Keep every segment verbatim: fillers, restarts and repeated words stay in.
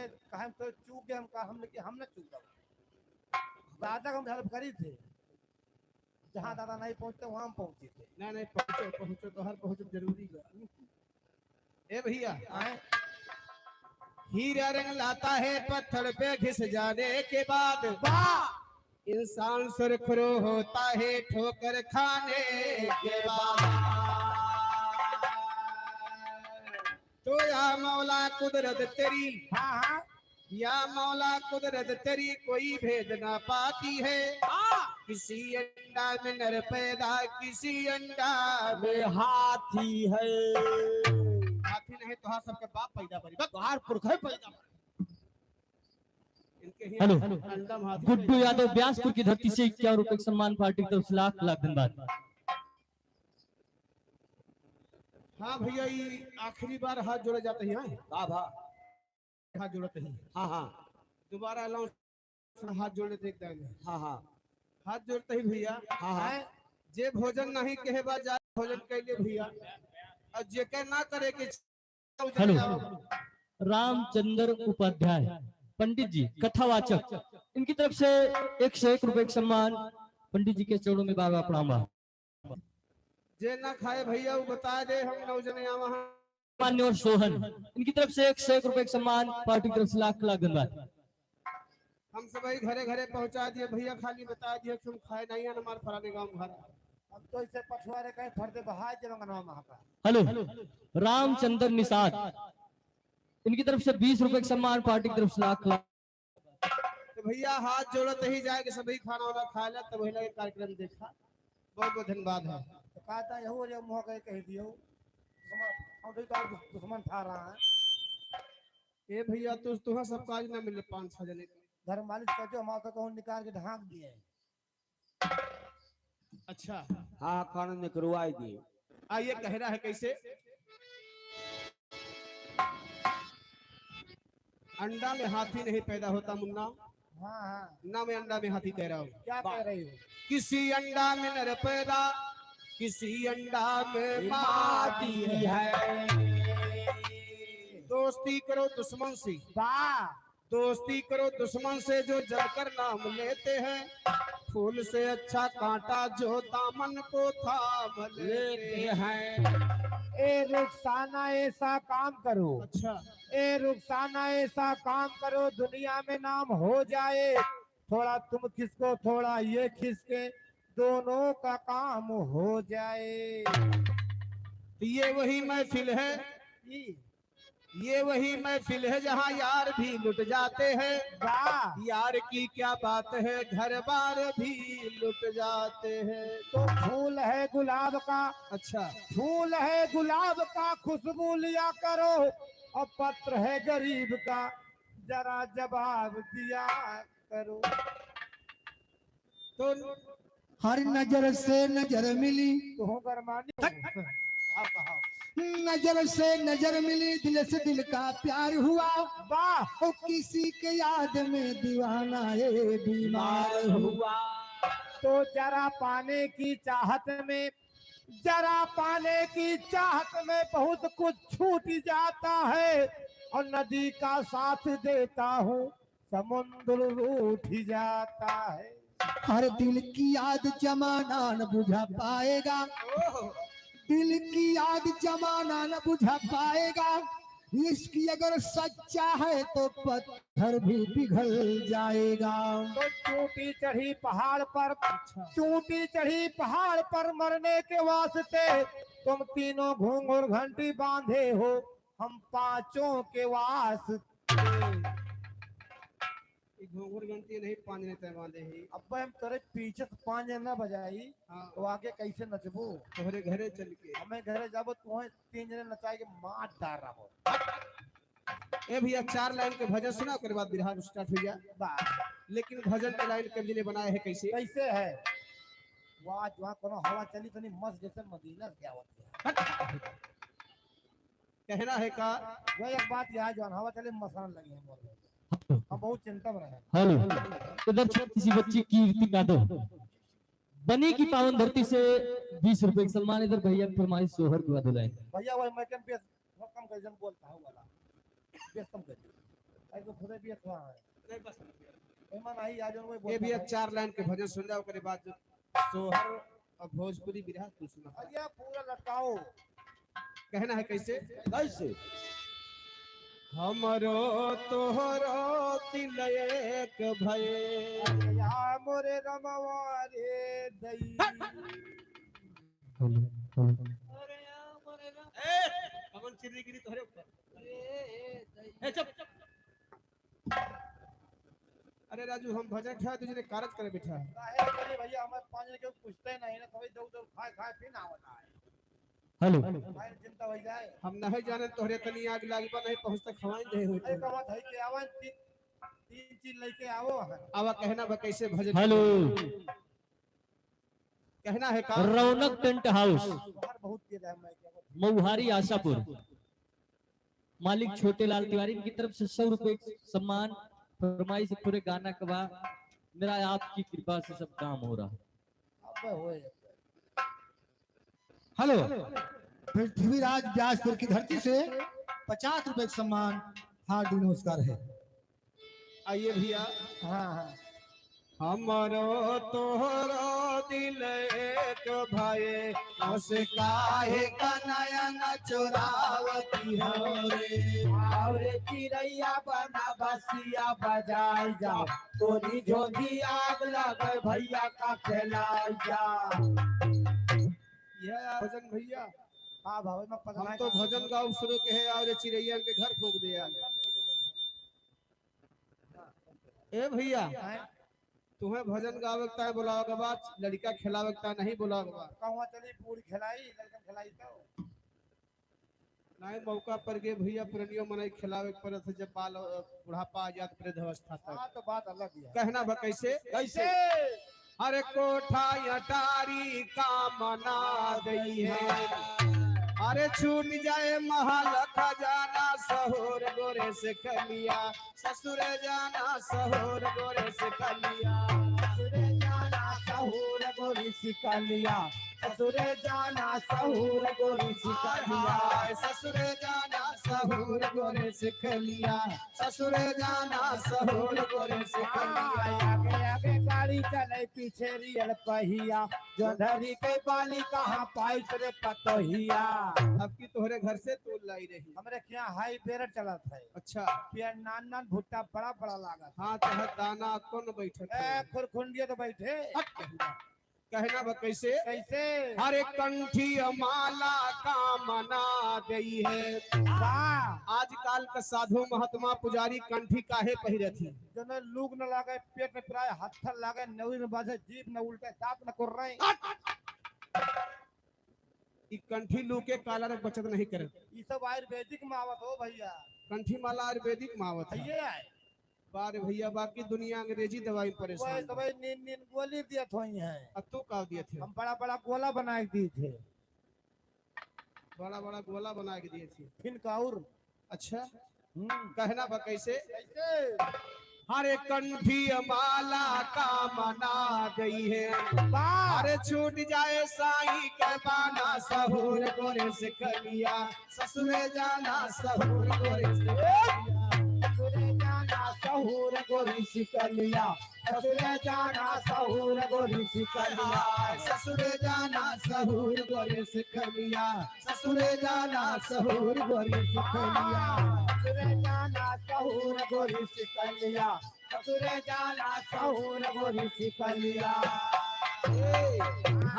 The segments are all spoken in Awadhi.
कहा हम तो चूक गए, हम कहा हमने कि हम ना चूक गए। दादा हम हेल्प करी थे, जहाँ दादा नहीं पहुँचते वहाँ हम पहुँची थे। नहीं, नहीं, पहुँचो, पहुँचो, तोहर पहुँचो जरूरी बा। ए भैया, आए। हीरा रंग लाता है पत्थर पे घिस जाने के बाद। वाह! इंसान सुरखरू होता है ठोकर खाने के बाद। तो या मौला कुदरत तेरी, हाँ, हाँ। या मौला कुदरत तेरी कोई भेद ना पाती है। हाँ। किसी अंडा में नर पैदा, किसी अंडा में हाथी है। हाथी नहीं, तोहार सबके बाप पैदा बनी, बस तोहार पुरखा पैदा बनी। इनके ही हेलो। अंडा में हाथी गुड्डू पैदा। यादव ब्यासपुर की धरती से इक्यावन रुपए का सम्मान, पार्टी की तरफ से लाख लाख धन्यवाद। हाँ भैया, ये आखिरी बार हाथ जोड़े जाते हैं। वाह, वाह। हाथ जोड़त ही। हाँ, हाँ। दोबारा अनाउंस हाथ जोड़े थे एकदम। हाँ, हाँ। हाथ जोड़त ही भैया। हाँ, हाँ। हैं? जे भोजन नहीं कहे बा जा भोजन कैले भैया। और जेकर ना करे के हेलो, रामचंद्र उपाध्याय, पंडित जी, कथावाचक, इनकी तरफ से एक सौ एक रुपए का सम्मान, पंडित जी के चरणों में बार बार प्रणाम बा। जे ना खाए भैया, वो बता दे, हम नौ जने यहाँ वहाँ। मान्य और सोहन, इनकी तरफ से एक सौ एक रुपए का सम्मान, पार्टी की तरफ से लाख लाख धन्यवाद। हम सबही घरे घरे पहुँचा दिए भैया, खाली बता दिए कि हम खाए नहीं हैं, हमारे फलाने गाँव घर। हम तो इसे पछुआरे कहीं फरदे बहाय जब अंगनवा में हका। हेलो, रामचंद्र निषाद, इनकी तरफ से बीस रुपए का सम्मान, पार्टी की तरफ से लाख लाख। तो भैया, हाथ जोड़त ही जाए कि सभी खाना वाना खा ले, तब वही लगे कार्यक्रम देखा। बहुत बहुत धन्यवाद है। तो कहता यहू रे मुँह के कह दियो, दुश्मन, हम तो दुश्मन था रहा है। ए भैया, तू, तुहा सब काज ना मिले, पाँच छह जने। घर मालिक का जो हमारा तो कहूँ निकाल के ढाँक दिए। अच्छा। हाँ, खाना निकलवाई दिए। आ, ये कह रहा है कैसे? अंडा में हाथी नहीं पैदा होता मुन्ना। हाँ, हाँ। ना मैं अंडा में हाथी कह रहा हूँ। क्या कह रहे हो? किसी अंडा में नर पैदा, किसी अंडा में मादी है। दोस्ती करो दुश्मन से। वाह। दोस्ती करो दुश्मन से जो जलकर नाम लेते हैं। फूल से अच्छा कांटा जो दामन को थाम लेते हैं। ए रुखसाना, ऐसा काम करो। अच्छा। ए रुखसाना, ऐसा काम करो, दुनिया में नाम हो जाए। थोड़ा तुम खिसको, थोड़ा ये खिसके, दोनों का काम हो जाए। तो ये वही महफिल है, ये वही महफिल है जहाँ यार भी लुट जाते हैं। वाह। यार की क्या बात है, घर बार भी लुट जाते हैं। तो फूल है गुलाब का, अच्छा। फूल है गुलाब का, खुशबू लिया करो, और पत्र है गरीब का, जरा जवाब दिया करो। तो हर नजर से नजर मिली। तो हो गरमानी। हट। हाँ, हाँ। नजर से नजर मिली, दिल से दिल का प्यार हुआ। वाह। और किसी के याद में दीवाना ये बीमार हुआ। तो जरा पाने की चाहत में, जरा पाने की चाहत में बहुत कुछ छूट जाता है, और नदी का साथ देता हूँ, समुद्र रूठ जाता है। हर दिल की याद जमाना न बुझा पाएगा, ओहो। दिल की याद जमाना न बुझा पाएगा। इश्क अगर सच्चा है तो पत्थर भी पिघल जाएगा। तो चोटी चढ़ी पहाड़ पर, अच्छा। चोटी चढ़ी पहाड़ पर मरने के वास्ते, तुम तीनों घूंघर घंटी बांधे हो, हम पांचों के वास्ते। ई घूंघर घंटी नहीं पांजने तय बांधे ही। अब्बे हम तोरे पीछे से पांजने ना बजाई, हाँ। तो आगे कैसे नचबो? तोहरे घरे चल के। हमें घरे जाबो, तुम्हें तीन जने नचाए के मार डार रहो। ए भैया, चार लाइन के भजन सुना, ओकर बाद बिरहा start हो गया। बा। लेकिन भजन के लाइन कवि जी ने बनाया है कैसे? कैसे है? वाह, जहाँ कोनो हवा चली, तनी मस्त जैसे मदीना से आवत है। कहना है का? वह एक बात यहाँ, जौन हवा चले, मसान लगे हैं मोर में। हम बहुत चिंता में रहे। हेलो, इधर छोटी सी बच्ची कीर्ति यादव, बनी की पावन धरती से बीस रुपए का सम्मान। इधर भैया की फरमाइश, सोहर दुआ दुल्हन। भैया, वही मैं कम बेस, वो कम कर, जन बोलता हूँ वाला, बेस कम कर। अरे, वो थोड़े भी अथवा है। नहीं, बस। एमा नहीं, आज उनको ये भी बोलता एक है। चार लाइन के भजन सुन जाओ, ओकरे बाद जो सोहर और भोजपुरी बिरहा कुल सुना। अरे पूरा लटकाओ। कहना है कैसे? कैसे? हमरो तोहरो दिल एक भये। अरे या मोरे रमवा रे दई। हेलो, हेलो। अरे या मोरे रम- ए, कमन चिर्री गिरी तोहरे ऊपर। ए, ए, दई। ए, चुप। अरे राजू, हम भजन खाए, तुझे कारज करे बैठा है। काहे करे भैया, हमारे पाँच जने के पूछते नहीं ना, कभी दौड़ दौड़ खाए खाए फिर ना होता है। हेलो। भाई चिंता हो जाए। हम नहीं जाने तोहरे तनी आग लागी बा, नहीं पहुँचते खवाई दे हो। अरे कहा भाई के आवन, ती-, तीन चीज लेके आवो। आवा कहना बा कैसे भजन। हेलो। कहना है का? रौनक टेंट हाउस, बाहर बहुत तेज है, मैं क्या बोलूं? मऊहारी आशापुर। मालिक छोटे लाल तिवारी, इनकी तरफ से सौ रुपए सम्मान। फरमाइश पूरे गाना के बाद, मेरा आपकी कृपा से सब काम हो रहा। अब होए। हेलो। पृथ्वीराज व्यासपुर की धरती से पचास रुपए का सम्मान, हार्दिक नमस्कार है। आइए भैया। हाँ, हाँ। हमरो तोहरो दिल एक भये, हंस काहे का नयन चुरावती हो रे। और चिड़ैया बना बसिया बजाई जा, तोरी झोंझी आग लगे भैया का खेलाई जा। यह भजन भैया। हाँ भाई, मैं हम पगला तो गया। भजन गाओ शुरू के है, और चिड़ैया के घर फूंक दे यार। ए भैया, हैं? तुम्हें भजन गावे के ताय बुलावे के बा, लड़का खिलावे के ताय नहीं बुलावे के बा। कहवा चली पूरी खिलाई, लड़कन खिलाई तो। नहीं, मौका पर गे भैया, पुरनियो मनई खिलावे के पड़त है, जब बाल, अ, बुढ़ापा आ जात वृद्ध अवस्था तक। हाँ, तो बात अलग ही है। कहना बा कैसे? कैसे? अरे कोठा अटारी काम ना देई है। अरे छूट जाए महल खजाना, सहूर गोरे से कलिया, ससुरे जाना सहूर गोरे से कलिया। ससुरे जाना सहूर गोरी सिकलिया, ससुरे जाना सहूर गोरी सिकलिया। हाय, ससुरे जाना सहूर गोरे सिकलिया, ससुरे जाना सहूर गोरे सिकलिया। आगे आगे गाड़ी चले, पीछे रियल पहिया, जो धरी के बाली कहाँ पाइस रे पतोहिया। अब की तोहरे घर से तोल लाई रही। हमरे क्या हाई बेरड चलत है। अच्छा। पियर नान नान भुट्टा बड़ा बड़ा लागत है। हाँ, तो है दाना कौन बैठत ए, है? खुरखुंडिया तो बैठे। हट कहीं। कहना बा कैसे? कैसे? अरे कंठी माला काम ना देई है। वाह। आजकल का साधु महात्मा पुजारी कंठी काहे पहिरत ही? जने लूक न लागे, पेट में पिराए, हत्थर लागे, नौरी न बाजे, जीभ न उल्टे, दांत न कुर्रे। हट! ई कंठी लू के काला रोग बचत नहीं करे। ई सब आयुर्वेदिक में आवत हो भैया। कंठी माला आयुर्वेदिक में आवत है। ये आए। बा रे भैया, बाकी दुनिया अंग्रेजी दवाई में परेशान ओए, बा। दवाई नीन, नीन गोली दियत होई हैं। अब तू का दियत है? हम बड़ा बड़ा गोला बना के दिए थे। बड़ा बड़ा गोला बना के दिए थे। फिन का और? अच्छा। हम्म। कहना बा कैसे? कैसे? अरे कंठी माला काम ना देई है। वाह। अरे छूट जाए साईं के बाना सहूर गोरे सिकलिया। ससुरे जाना सहूर गोरी सिकलिया। ससुरे जाना सहूर गोरी सिकलिया। ससुरे जाना सहूर गोरी सिकलिया। ससुरे जाना सहूर गोरी सिकलिया। ससुरे जाना सहूर गोरी सिकलिया। ससुरे जाना सहूर गोरी सिकलिया। ससुरे जाना सहूर गोरी सिकलिया। ए,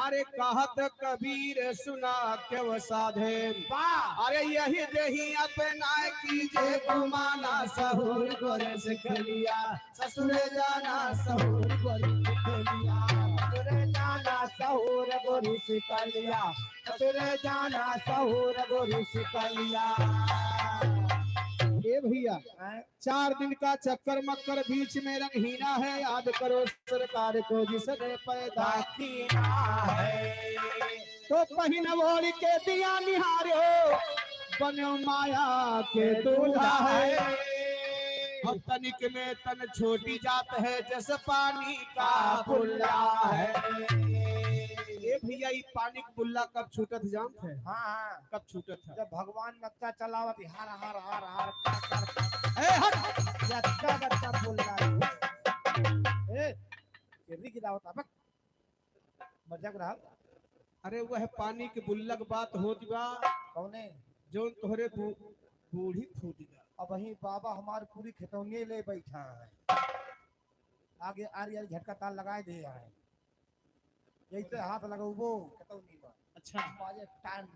अरे कहत कबीर सुना क्यों साधे। वाह। अरे यही देही अपना कीजे गुमाना सहूर गोरे सिकलिया। ससुरे जाना सहूर गोरे सिकलिया। ससुरे जाना सहूर गोरे सिकलिया। ससुरे जाना सहूर गोरे सिकलिया। ए भैया, हैं? चार दिन का चक्कर मक्कर बीच में रंगहीना है, याद करो सरकार को जिसने पैदा कीना है। तो पहिन ओढ़ के दिया निहारो, बनो माया के दूल्हा है। अब तनिक में तन छोटी जात है, जस पानी का बुल्ला है। ए भैया, ई पानी के बुल्ला कब छूटत जानत है? हाँ, हाँ। कब छूटत है? जब भगवान नक्शा चलावत, हर, हर, हर, हर, कर, कर, कर। ए, हट! या होता बक। मजाक रहा। अरे वह पानी के बुल्लक बात होत बा। कौने? जौन तोहरे बू-, बूढ़ी फूट गया। अबहीं बाबा हमार पूरी खेतौनिये ले बैठा है। आगे आरी आरी झटका ताल लगाए दे है। यही तो हाथ लगौबो, खेतौनी में। अच्छा। बाजे टन,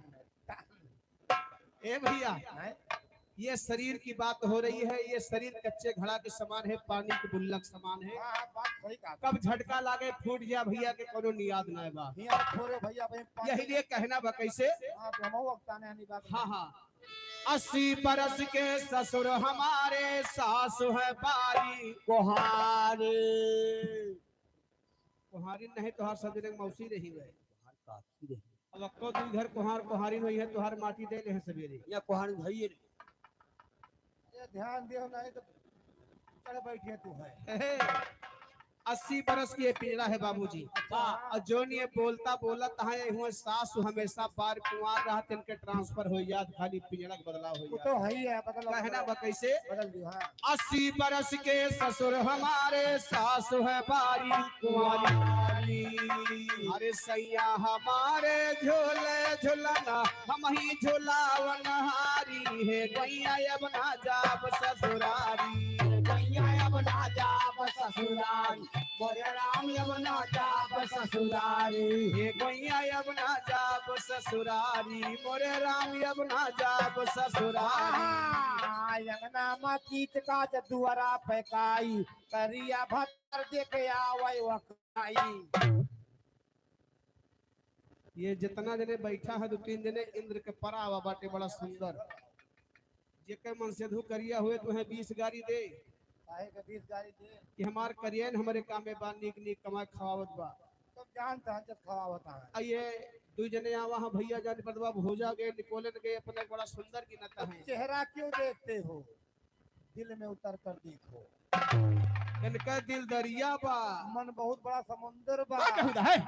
टन। ए भैया, हैं? ये शरीर की बात हो रही है, ये शरीर कच्चे घड़ा के समान है, पानी के बुल्लक समान है। हाँ, हाँ, बात सही कहा। कब झटका लागे, फूट जा भैया के कोनो नियाद ना बा। हियाँ छोड़ो भैया, भाई पानी यही लिए कहना बा कैसे? हाँ, तो हम वो अगताने आनी बात हाँ, हाँ। अस्सी बरस के ससुर हमारे, सासु है बारी कोहारे। कोहारी नहीं, तोहार सब जने मौसी रही हुए। कोहार काकी रही। अब अक्को तू घर कोहार, कोहारी नहीं है, तोहार माटी दे ले हैं सवेरे। या कोहार भइये रे। ये ध्यान दियो, नहीं तो चढ़ बैठे तू है। हे, अस्सी बरस की ये पिंजड़ा है बाबूजी। अच्छा। और जौन ये बोलता बोलत है, हुआ सास हमेशा बार कुंवार रहत, इनके transfer हो जात, खाली पिंजड़ा के बदलाव हो वो जात। तो है ही है, बदल कहना बा कैसे? बदल दियो, हाँ। अस्सी बरस के ससुर हमारे, सास है बारी कुंवारी। अरे सैया हमारे झूले झुलना, हम ही झुलावन हारी, हे गैया अब ना जाब ससुरारी। गैया अब ना जाब ससुरारी, मोरे राम अब ना जाब ससुरारी। हे गैया अब ना जाब ससुरारी, मोरे राम अब ना जाब ससुरारी। हाँ, अंगना मा कीच काच दुआरा पे काई, करिया भतर देखे आवै वकाई। ये जितना जने बैठा है, दो तीन जने इंद्र के परा आवा बाटे, बड़ा सुंदर। जेकर मन से धू करिया हुए, तुम्हें बीस गारी दे। काहे के बीस गारी दे? कि हमार करिया न हमरे काम में बा, नीक नीक कमाए खवावत बा। सब जानता है जब खवावत है। आ ये दो जने आवा हाँ भैया जान बदवा भोजा गए, निकोलन गए, अपने बड़ा सुंदर गिनता है। चेहरा क्यों देखते हो? दिल में उतर कर देखो। इनका दिल दरिया बा। मन बहुत बड़ा समुंदर बा। का कहूँ है?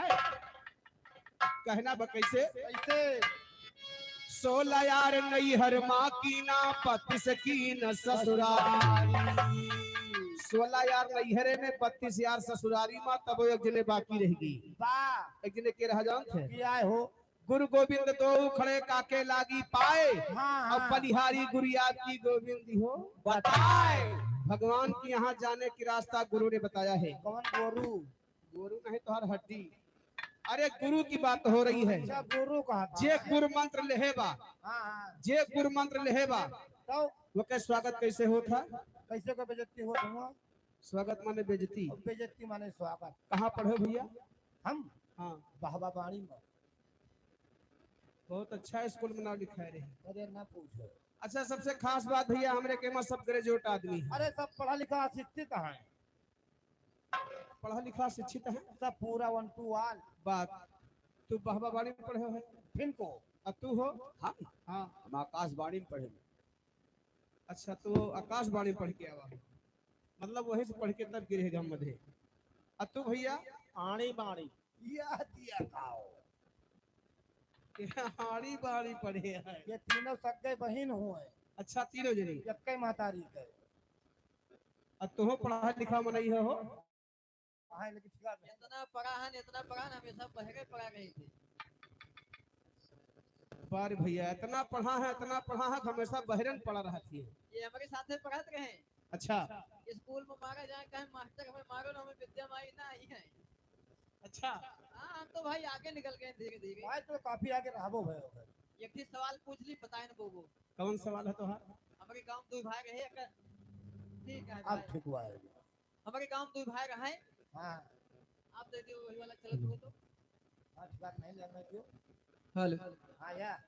कहना बा कैसे? कैसे? सोलह यार नैहर मा कीना, बत्तीस कीन ससुरारी। सोलह यार नैहरे में, बत्तीस यार ससुरारी मा, तब एक जने बाकी रह गई। बा। एक जने के रह जानत है? की आए हो? गुरु गोविंद दो खड़े काके लागी पाए, हाँ, और हाँ। बलिहारी गुरु याद की गोविंद हो बताए। भगवान के यहाँ जाने की रास्ता गुरु ने बताया है। कौन गुरु? गुरु नहीं, तोहर हड्डी। अरे, गुरु की बात हो रही है। अच्छा, गुरु कहा था। जे गुरु मंत्र लेहे बा, हाँ, हाँ। जे गुरु मंत्र लेहे बा, तो? ओके स्वागत कैसे होत है? कैसे को बेइज्जती होत हुआ? स्वागत माने बेइज्जती। और बेइज्जती माने स्वागत। कहाँ पढ़े भैया? हम? हाँ। बहबाबाणी में। बहुत अच्छा स्कूल में नाम लिखाए रहे। अरे ना पूछो। अच्छा, सबसे खास बात भैया, हमरे के मा सब graduate आदमी है। अरे, सब पढ़ा लिखा शिक्षित है। पढ़ा लिखा शिक्षित है? सब पूरा one to all। बात, तू बहबाबाणी में पढ़े है? फिर को? आ तू हो? हम? हाँ। हम आकाशवाणी में पढ़े। अच्छा, तू आकाशवाणी पढ़ के आवा है, मतलब वहीं से पढ़ के तब गिरे गाँव मधे। आ तू भैया? आणी बाणी। या दिया खाओ। आणी बाणी पढ़े है। ये तीनों सक्के बहिन हुए। अच्छा, तीनों जने? यक्के महतारी के। आ तोहो पढ़ा लिखा मनई है हो? हाँ, लेकिन ठीक है। इतना पढ़ा है, इतना पढ़ा है, हमेशा बहरे पढ़ा रही थी। बार भैया, इतना पढ़ा है, इतना पढ़ा है, हमेशा बहरन पड़ा रहती है। ये हमारे साथे पढ़त रहे। अच्छा। स्कूल में मारा जाए, कहे, "मास्टर, हमें मारो ना, हमें विद्या माई ना आई है।" अच्छा। हाँ, हम तो भाई आगे निकल गए धीरे धीरे। भाई तो काफी आगे रहबो भयो। एक ही सवाल पूछ ली, बताए ना बोबो। कौन सवाल है तोहार? हमारे गांव दो भाई रहे, एक, ठीक है अब भाई। ठीक हुआ है। हमारे गांव दो भाई रहे। हाँ। आप दे दियो वही वाला चलत हो तो। हाँ, ठीक बात नहीं लेना क्यों? हेलो। हाँ यार।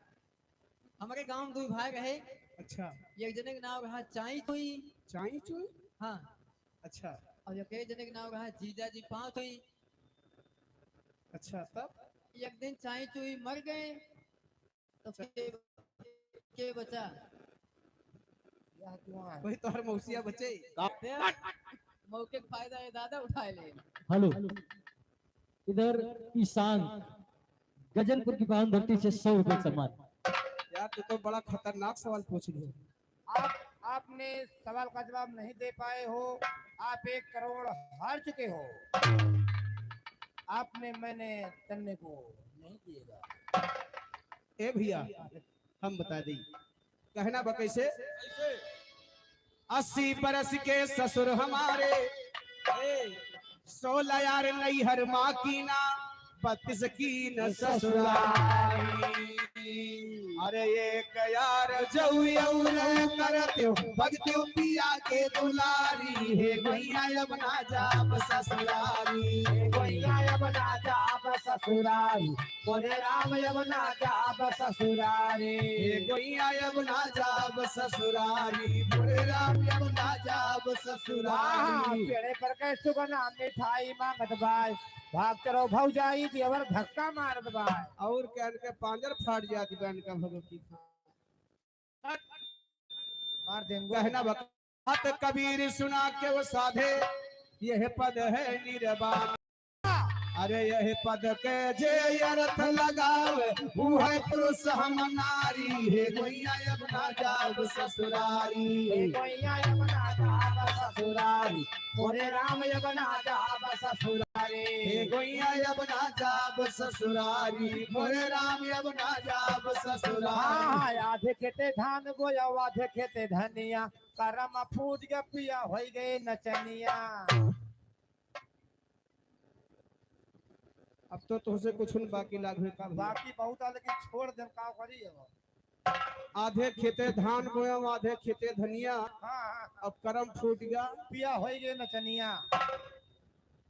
हमारे गांव दो भाई रहे। अच्छा। एक जने के नाम रहा चाई चुई। चाई चुई? हाँ। अच्छा। और एक जने के नाम रहा जीजा जी पाँव चुई। अच्छा, तब? एक दिन चाई चुई मर गए, तो अच्छा। के, के बचा? यह कुआं है। वही तोहर मौसिया बचे। का? मौके का फायदा ये दादा उठाए ले। हेलो। इधर ईशान गजनपुर की पावन धरती से सौ रुपए सम्मान। यार, तू तो बड़ा खतरनाक सवाल पूछ रहे हो। आप, आपने सवाल का जवाब नहीं दे पाए हो, आप एक करोड़ हार चुके हो। आपने मैंने तन्ने को नहीं दिएगा। ए भैया, हम बता देई, कहना बा कैसे? अस्सी बरस के ससुर हमारे, सोलह यार नैहर माँ की ना, बत्तीस की न ससुरारी। अरे एक यार जऊ और करते हो, भगते हो पिया के दुलारी। हे गोइया अब ना जाब ससुरारी, हे गोइया अब ना जाब ससुरारी। मोरे राम अब ना जाब ससुरारी। हे गोइया अब ना जाब ससुरारी, मोरे राम अब ना जाब ससुरारी। पेड़े पर के सुगना मिठाई मांगत बाय, भाग चलो भौजाई देवर धक्का मारत बाय। और क्या इनके पांजर फाट जाती बा इनका भगवती। मार देंगे। कहना बा, कहत कबीर सुना के वो साधे, यह पद है निर्वाण। अरे यह पद के जे अर्थ लगावे, वो है पुरुष हम नारी। हे गोइया अब ना जाब ससुरारी, हे गोइया अब ना जाब ससुरारी। मोरे राम अब ना जाब ससुरारी। हे गोइया अब ना जाब ससुरारी, मोरे राम अब ना जाब ससुरारी। हाँ, आधे खेते धान बोया, आधे खेते धनिया, करम फूट गया पिया होई गए नचनिया। अब तो तुमसे कुछ न बाकी लाग हुई का भैया? बाकी बहुत है, लेकिन छोड़ देम, का करी अब? आधे खेते धान बोयम, आधे खेते धनिया। हाँ, हाँ। अब करम फूट गया। पिया होई गए नचनिया।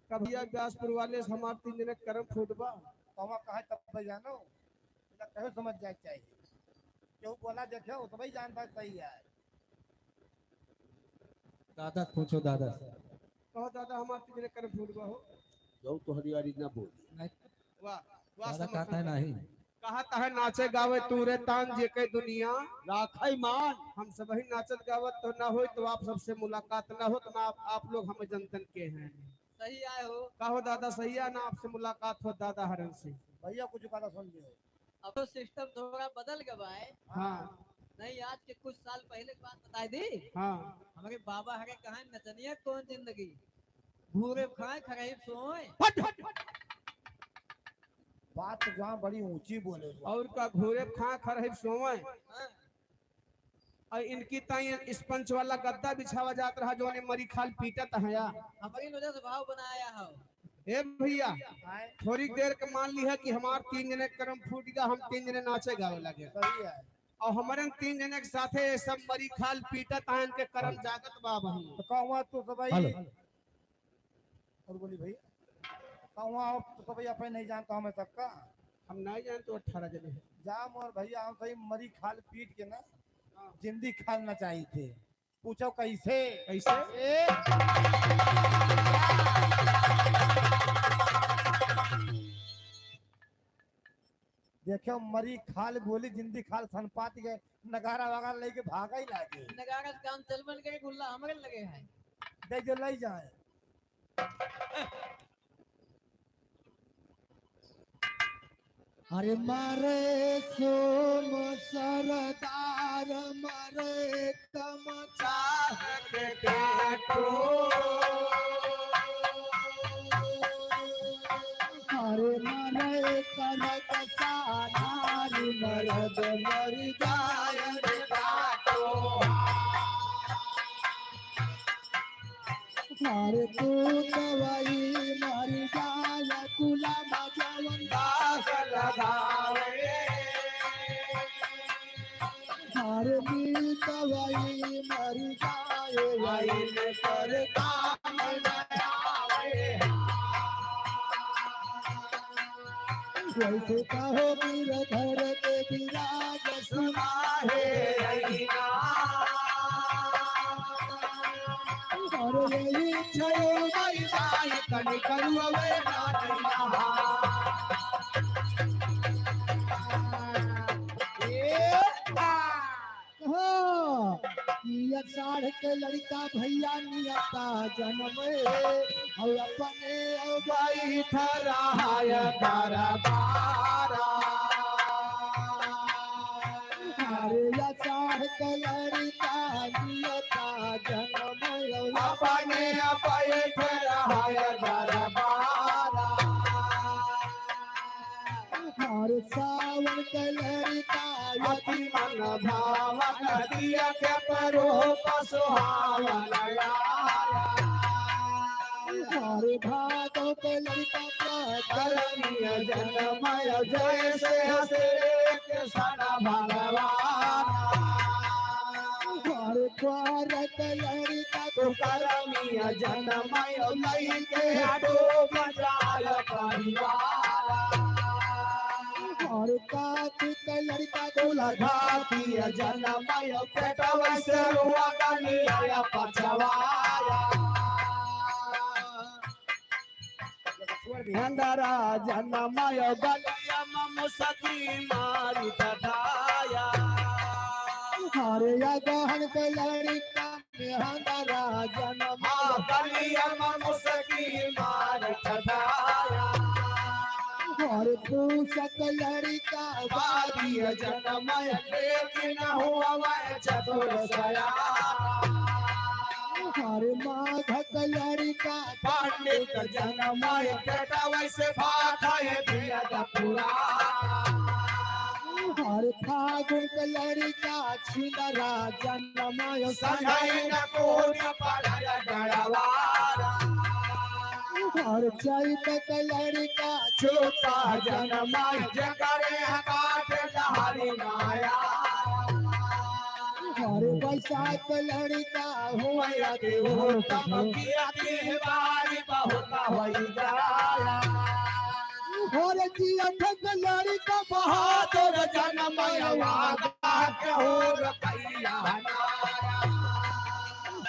कभिया व्यासपुर वाले से हमार तीन जने करम फूट बा। तो हम कहा तब भाई जानो, इतना कहो समझ जाए चाहिए। क्यों बोला देखे, वो तो भाई जानता सही है। दादा पूछो दादा से। कहो दादा, हमार तीन जने करम फूट बा हो। जो तोहरी यारी ना बोली। नहीं। वाह, वाह, दादा समझ कहता है सकते। नहीं। कहत है नाचे गावे तूरे तान जे के दुनिया राखै मान। हम सबही नाचत गावत तो ना होई तो आप सबसे मुलाकात ना होत ना आप, आप लोग हमें जनतन के हैं। सही आए हो। कहो दादा सही है ना आपसे मुलाकात हो दादा हरन से। भैया कुछ गाना सुन लियो। अब तो system थोड़ा बदल गवा है। हाँ। नहीं, आज के कुछ साल पहले की बात बताई दी। हाँ। हमारे बाबा हरे कहा नचनिया कौन जिंदगी, घूरे खाए खरही सोए। हट, हट, हट। बात तो जहाँ बड़ी ऊंची बोले। और का घूरे खाए खरही सोए। हाँ। और इनकी ताई स्पंज वाला गद्दा बिछावा जात रहा, जोने मरी खाल पीटत है या। हमारी वजह से भाव बनाया हो। ए भैया, आए। थोड़ी देर के मान लिहा कि हमार तीन जने करम फूट गया, हम तीन जने नाचे गावे लगे। सही है। और हमारे तीन जने के साथे ये सब मरी खाल पीटत हैं, इनके करम जागत बा बहन। तो कहूँ तू सब भाई। हेलो। और बोली भैया, कहूँ आप तो सब भाई अपन नहीं जानता हमें सबका। हम नहीं जानते, अठारह जने हैं। जा मोर भैया, हम सही मरी खाल पीट के ना, हाँ। जिंदी खाल नचाई थे। पूछो कैसे? कैसे? ए? देखो, मरी खाल बोली, जिंदी खाल सनपात गए, नगारा वगारा लेके भागा ही लागे। नगारा से काम चल बन गए, गुल्ला हमरे लगे हैं। दे जो लई जाए। अरे मारे सोम सरदार, मारे तमचा के काटो। अरे मारे करत सानार, मरद मर जाए रे काटो। अरे तू दवाई मर जाए, गुलाम जवन दाग लगावे। अरे मीत वही मर जाए, वही पर काम न आवे। वैसे कहो गिरधर के विराज सुना है रहीना। अरे यही छयो भाई भाई कन करुवे नाचना। ए, आ। हाँ, ई अषाढ़ के लड़िका भइया नियता जनमे, अउ अपने अउ बैठ रहा है दरबारा। अरे अषाढ़ के लड़िका नियता जनमे, अउ अपने अउ बैठ रहा है दरबारा। सावन के लड़िका अति मन भावन, दिया के परो सुहावन आया। अरे भादो के लड़िका करमिया जनमय, जैसे हंसे कृष्ण भगवान। अरे कुंवार के लड़िका करमिया जनमय, लइके हटो बजाय परिवार। अरे काकी के लड़िका दूल्हा घातिया जनमय, पेटवा से रुआ गलिया पचवाया। हंदरा जनमय गलिया में मुसकी मारी ठठाया। अरे अगहन के लड़िका में हंदरा जनमय गलिया में मुसकी मारी ठठाया। अरे पूस के लड़िका बालिया जनमय, लेकिन हुआ वह चतुर सयाना। अरे माघ के लड़िका पंडित जनमय, बेटा वैसे बात है दिया का पुराण। अरे फागुन के लड़िका छिंदरा जनमय, संगई न कोई पड़ल डरवारा। अरे चैत के लड़िका चोपा जनमय, जकरे काट डहरी माया। अरे बैसाख के लड़िका हुआ देवोत्तम, किया देवारी बहुत होई जाया। अरे जियत के लड़िका बहादुर जनमय, वादा के हो रखैया नारा।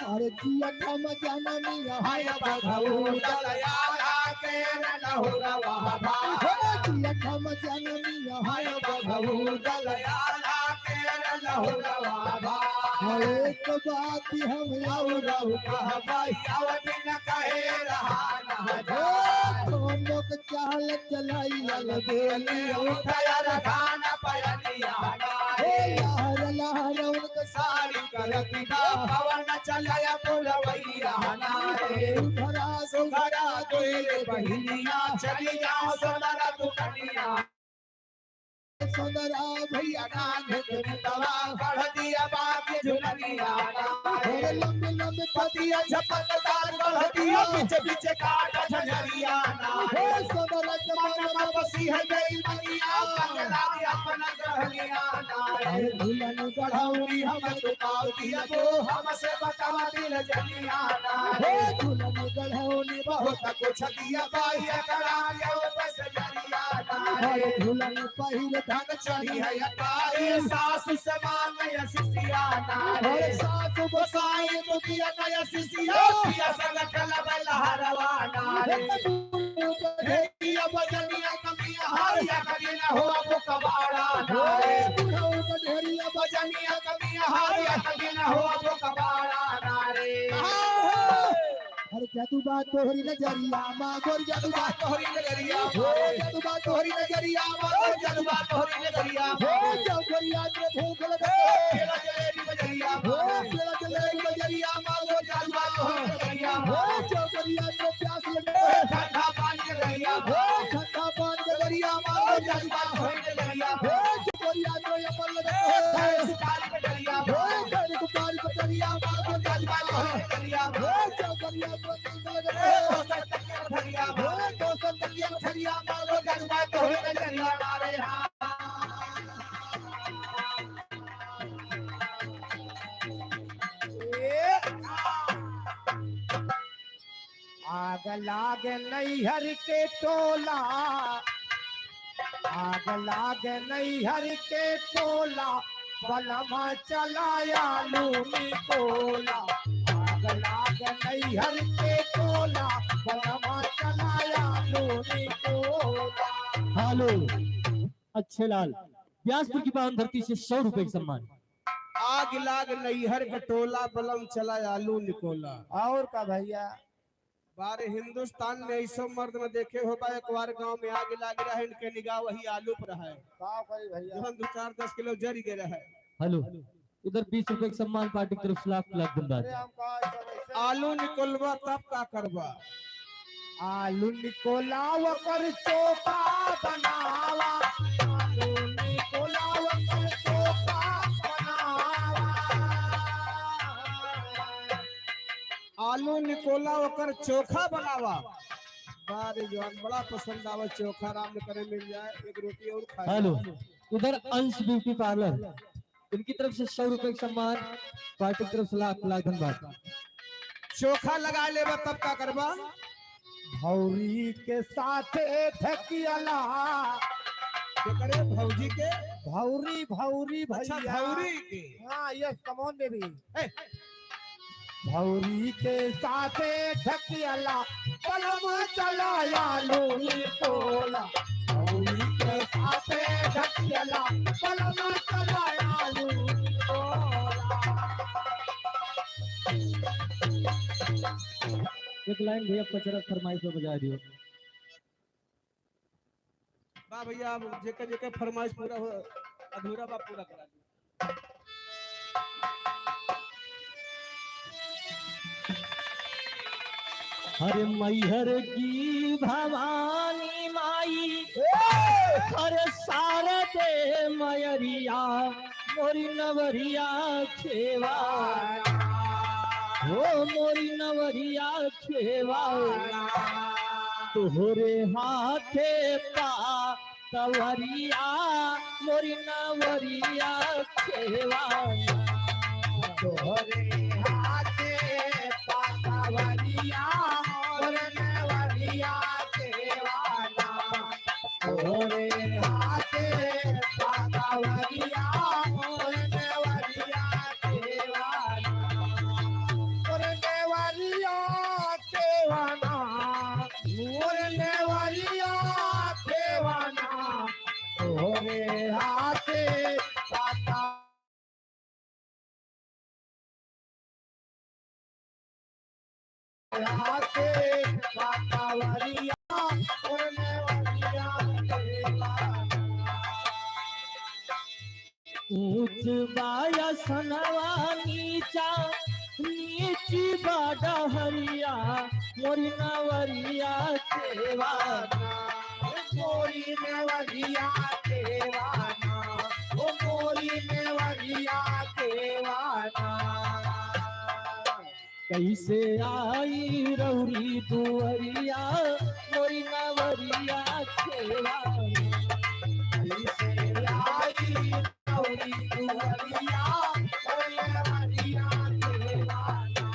अरे जियत हम जनमिया है बघऊ दलयाला के न लहुरवा भाई। अरे जियत हम जनमिया है बघऊ दलयाला के न लहुरवा भाई। अरे एक बात हम और कहबै, अवधि न कहे रहा न जा। हम लोग चाल चलाई लल बेली उठया रखान पयनिया ना रे। लहर लहर उनके साड़ी करती बा, पवन चलया पुरवैया ना रे। उधरा सुघरा दुई बहिनिया, चली जाओ सोनरा दुकनिया। सोनरा भैया नान्हे के मितवा, बढ़ दिया बाग झुलनिया ना रे। लंबे लंबे पतिया झपकदार, बढ़ दिया पीछे पीछे काट झझरिया ना रे। सोनरा के मन में बसी है गई मनिया, पगला के अपना गहनिया ना रे। अरे दुल्हन गढ़ौरी हम चुकाव दिया तो हमसे बतावा दिल जनिया ना रे। दुल्हन गढ़ौरी बहुत कुछ दिया बाई, करा के बस जनिया ना रे। दुल्हन पहिर धन चढ़ी है अटारी, सासु से मांगे सिसिया ना रे। सासु गोसाई दुखिया नया सिसिया, पिया संग खेलबे लहरवा ना रे। ढेरिया बजनिया कमिया हारिया कभी न हो अब कबाड़ा ना रे। बुढ़ऊ के ढेरिया बजनिया कमिया हारिया कभी न हो अब कबाड़ा ना रे। अरे जादू बा तोहरी नजरिया मा गोरी, जादू बा तोहरी नजरिया मा, जादू बा तोहरी नजरिया मा गोरी, जादू बा तोहरी नजरिया मा। हो चौघरिया में भूख लगे, खेला जलेबी बजरिया मा। हो खेला जलेबी बजरिया मा गोरी, जादू बा तोहरी नजरिया मा। हो चौघरिया में प्यास लगे, ठंडा पानी के दरिया मा। हो ठंडा पानी के दरिया मा गोरी, जादू बा तोहरी नजरिया मा। हो चौघरिया में ये पल लगे, खाए सुपारी के दरिया मा। हो खाए सुपारी के दरिया मा गोरी, जादू बा तोहरी नजरिया मा। हो चौघरिया में आग लाग नैहर के टोला, आग लाग नैहर के टोला, बलमा चला आलू निकोला। आग लाग नैहर के टोला, बलमा चला आलू निकोला। हेलो, अच्छे लाल, व्यासपुर की पावन धरती से सौ रुपए का सम्मान। आग लाग नैहर के टोला, बलम चला आलू निकोला। और का भैया? बारे हिंदुस्तान में ऐसो मर्द न देखे होबा, एक बार गांव में आग लाग रहे, इनके निगाह वही आलू पर है। का करी भैया? जौन दो चार दस किलो जरि गए रहे। हेलो, इधर बीस रुपए के सम्मान पार्टी की तरफ से लाख लाख धन्यवाद। अरे हम का ऐसा वैसा आलू निकोलवा तब का करबा? आलू निकोला ओकर चोखा बनावा, आलू निकोला ओकर चोखा बनावा। आलू निकोला ओकर चोखा बनावा। वाह रे जवान, बड़ा पसंद आवा चोखा, राम ने करे मिल जाए, एक रोटी और खा हेलो, ले। इधर अंश ब्यूटी पार्लर, इनकी तरफ से सौ रुपए का सम्मान, पार्टी की तरफ से लाख लाख धन्यवाद। चोखा लगा लेबा तब का करबा? भौरी के साथे ढकियाला। केकरे भौजी के? भौरी, भौरी अच्छा, भैया। भौरी के। हाँ, yes, come on baby। ए। भौरी के साथे ढकियाला, बलम चला आलू निकोला। भौरी के साथे ढकियाला, बलम चला आलू निकोला। एक लाइन भैया पचरा फरमाइश पे बजा दियो। बा भैया, अब जेकर जेकर फरमाइश पूरा हो, अधूरा बा, पूरा करा दी। अरे मैहर की भवानी माई, अरे शारदे मयरिया, मोरी नवरिया खेवा, ओ मोरी नवरिया खेवा, तोहरे हाथे पा तवरिया, मोरी नवरिया खेवाना। तोहरे हाथे पा तवरिया, मोरी नवरिया खेवाना। तोहरे हाथे पा तवरिया, मोरी नवरिया खेवाना। मोरी नवरिया खेवाना। मोर नेवरिया खेवाना, तोहरे हाथे पाता। हाथे पाता वरिया, मोर नेवरिया खेवाना। ऊंच बायसनवा नीचा, नीची बा डहरिया, मोरी नवरिया खेवाना। मोरी नवरिया खेवाना, ओ मोरी नवरिया खेवाना। कैसे आई रौरी दुअरिया, मोरी नवरिया खेवाना। कैसे आई रौरी दुअरिया, मोरी नवरिया खेवाना।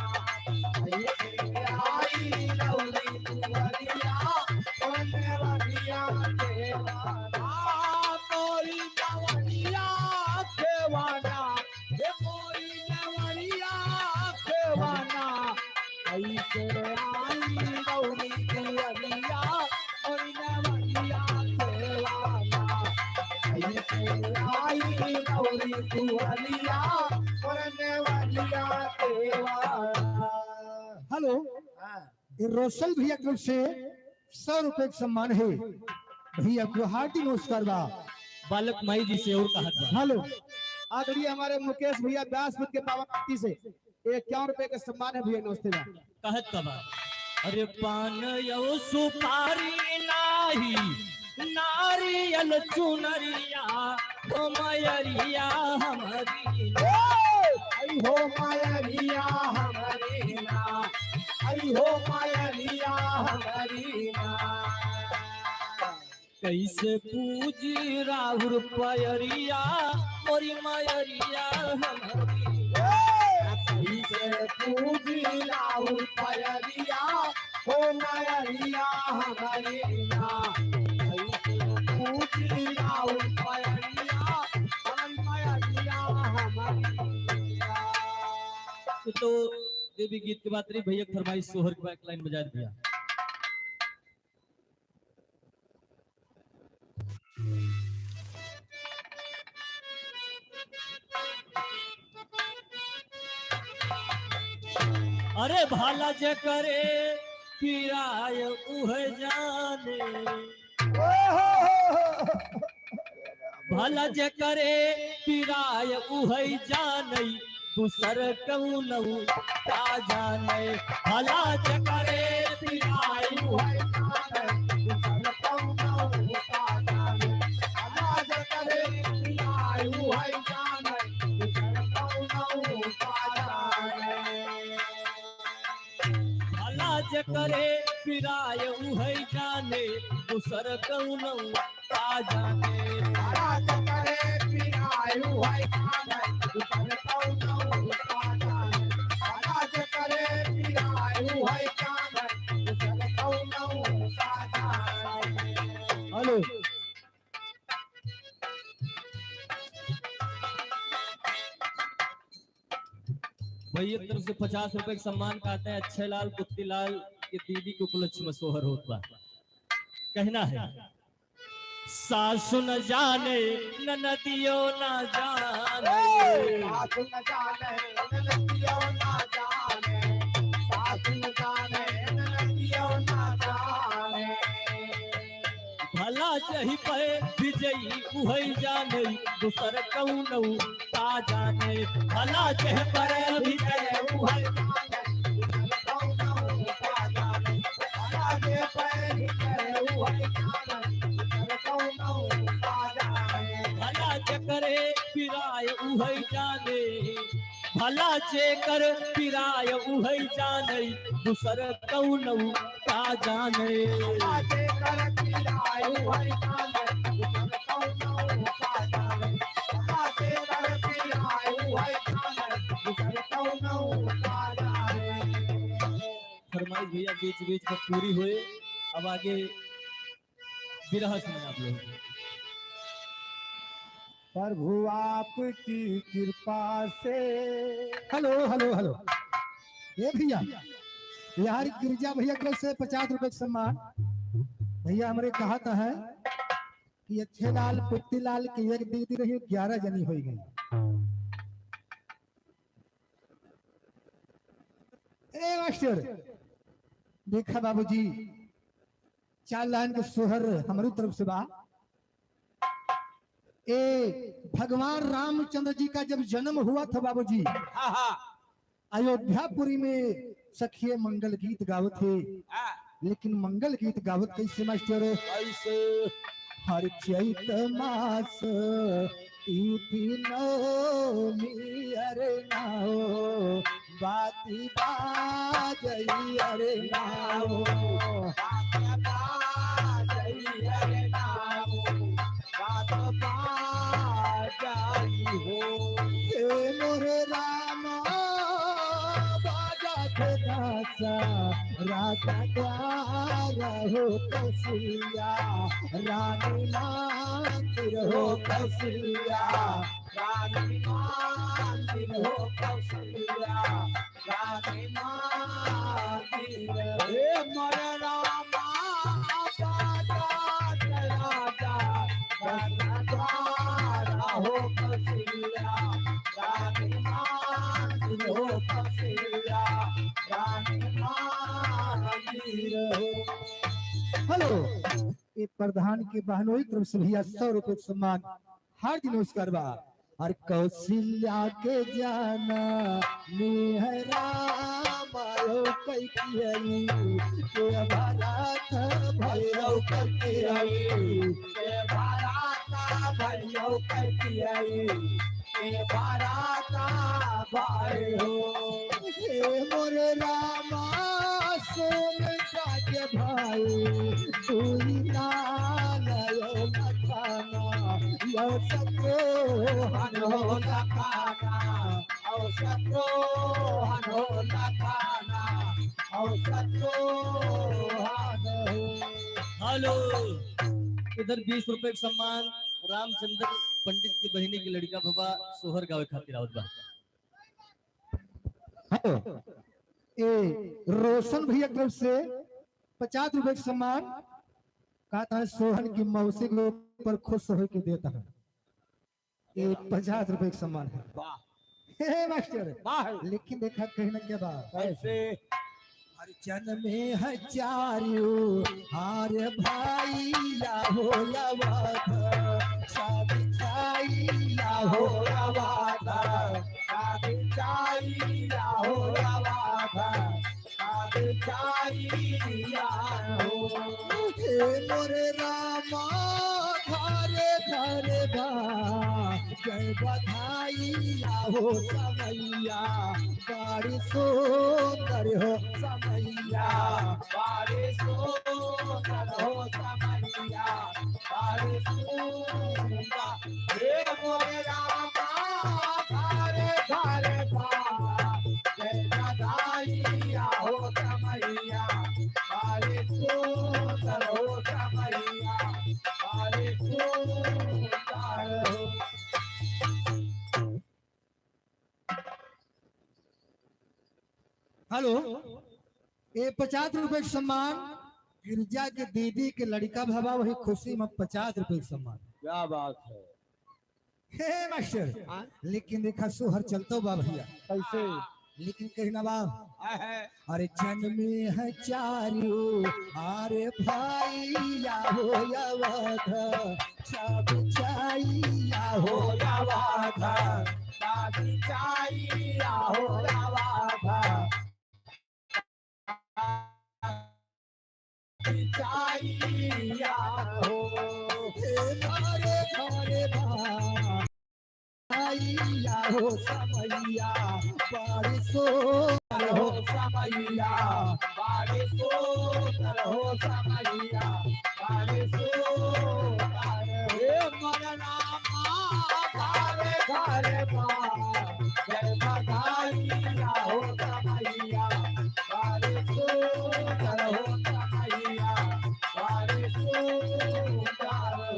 कैसे आई रौरी दुअरिया, मोरी नवरिया खेवाना। मोरी नवरिया खेवाना। हे मोरी नेवरिया खेवाना, कैसे आई रौरी दुअरिया, मोरी नेवरिया खेवाना, कैसे आई रौरी दुअरिया, मोरी नेवरिया खेवाना। हेलो। हाँ। ये रोशन भैया की तरफ से सौ रुपए का सम्मान है। भैया को हार्दिक नमस्कार बा। बालक माई जी से और कहत बा। हेलो, आदरणीय हमारे मुकेश भैया व्यासपीठ के पावन धरती से इक्यावन रुपए का सम्मान है भैया, नमस्ते बा। कहत का बा? अरे पान यो सुपारी नाही, नारियल चुनरिया, हो मयरिया हमरी ना। आई हो मयरिया हमरी ना, आई हो मयरिया हमरी ना। कैसे पूजी राउर पयरिया, मोरी मयरिया हमरी। कैसे पूजी राउर पयरिया, हो मयरिया हमरी ना। कैसे पूजी राउर पयरिया, हमन मयरिया हमरी ना। तो देवी गीत के बात रही, भैया के फरमाइश सोहर के बा, एक लाइन बजा दे भैया। अरे भला जे करे पिराय उह जाने, भला जे करे पिराय उहै जानई, दूसर कउनौ का जाने। भला जे करे पिराय उहै जानई, दूसर कउनौ का जाने। भला जे जेकरे पिराय उहै जाने, दूसर कउनौ का जाने। भला जेकरे पिराय उहै जाने, दूसर कउनौ का जाने। भला जेकरे पिराय उहै जाने, दूसर कउनौ का जाने। हेलो। भैया की तरफ से पचास रुपए का सम्मान कहते हैं, अच्छे लाल, कुत्ती लाल के दीदी के उपलक्ष्य में सोहर होत बा। कहना है, सासु न जाने, ननदियो न जाने। सासु न जाने, ननदियो न जाने। सासु न जाने, ननदियो न जाने। भला जही पे विजयी उहै जाने, दूसर कउनौ का जाने। भला जही पे विजयी उहै जाने, दूसर कउनौ का जाने। भला जही पे विजयी उहै जाने, दूसर कउनौ का जाने। भला जेकरे पिराय उहै जाने, भला जेकर पिराय उहै जाने, दूसर कउनौ का जाने। भला जेकर पिराय उहै जाने, दूसर कउनौ का जाने। भला जेकर पिराय उहै जाने, दूसर कउनौ का जाने। फरमाइश भैया बीच बीच में पूरी होए। अब आगे बिरहा सुने आप लोग। प्रभु आपकी कृपा से। हेलो, हेलो, हेलो। ए भैया, यार गिरजा भैया की तरफ से पचास रुपए का सम्मान। भैया हमरे कहत हैं कि अच्छे लाल, पुत्ती लाल के एक दीदी रही, ग्यारह जनी होइ गई। ए मास्टर, देखा बाबूजी, चार लाइन के सोहर हमरी तरफ से बा। ए, भगवान रामचंद्र जी का जब जन्म हुआ था बाबूजी, हाँ, हाँ। अयोध्यापुरी में सखिए मंगल गीत गावत है। हाँ। लेकिन मंगल गीत गावत कैसे मास्टर? कैसे? हर चैत मास तिथि नवमी अरे नाओ, बाती बाजई अरे नाओ, बाती बाजई अरे नाओ, बात बाजई हो। हे मोरे रामा, बाजत दासा राजा द्वार हो कौशल्या, रानी मंदिर हो कौशल्या, रानी मंदिर हो कौशल्या, रानी मंदिर। हे मोरे रामा, बाजत राजा राजा द्वार हो कौशल्या, रानी मंदिर हो कौशल्या, रानी मंदिर हो। हेलो, ए प्रधान के बहनोई तरफ से भैया सौ रुपए सम्मान, हार्दिक नमस्कार बा। अरे कौशल्या के जाना निहरा मायो कैकियई, के भरत भैरव कैकियई, के भरत भैरव कैकियई, के भरत भैरव। हे मोरे रामा, सोन राज भाई, दुई लाल यो लखाना, यो सत्रोहन हो लखाना, औ सत्रोहन हो लखाना, औ सत्रोहन हो। हेलो, इधर बीस रुपए का सम्मान रामचंद्र पंडित की बहिनी की लड़का बाबा सोहर गावे खातिर आवत बा। हेलो, ए, रोशन भैया की तरफ से पचास रुपए का सम्मान, कहत हैं सोहन की मौसी के ऊपर खुश होके देत हैं। ए, पचास रुपए का सम्मान है। वाह। हे मास्टर, वाह। लेकिन देखा कहीं ना क्या बात। कैसे? हर जन्म में है चारियो हार भाई या हो या वादा, शादी चाही या हो या वादा, शादी चाही या हो या वादा, शादी चाही या हो। हे मोरे रामा, घरे घरे बा जय बधाइया हो समैया, बड़ी सुंदर हो समैया, बड़ी सुंदर हो समैया, बड़ी सुंदर। हे मोरे रामा, घरे घरे बा जय बधाइया हो समैया, बड़ी सुंदर हो समैया, बड़ी सुंदर हो। हेलो, ए पचास रुपए के सम्मान गिरजा के दीदी के लड़िका भवा, वही खुशी में पचास रुपए के सम्मान। क्या बात है? हे मास्टर, हाँ? लेकिन देखा सोहर चलतो बा भइया। कैसे? लेकिन कहीं ना बा। हाँ है। अरे जन्मे है चारू, अरे भइया हो अवध, सब चइया हो अवध, सब चइया हो अवध। चइया हो, हे घरे घरे बा। आइया हो समैया, बड़ी सुंदर हो समैया, बड़ी सुंदर हो समैया, बड़ी सुंदर। हे मोरे रामा, घरे घरे बा जय बधाइया हो समैया, बड़ी सुंदर हो समैया, बड़ी सुंदर हो।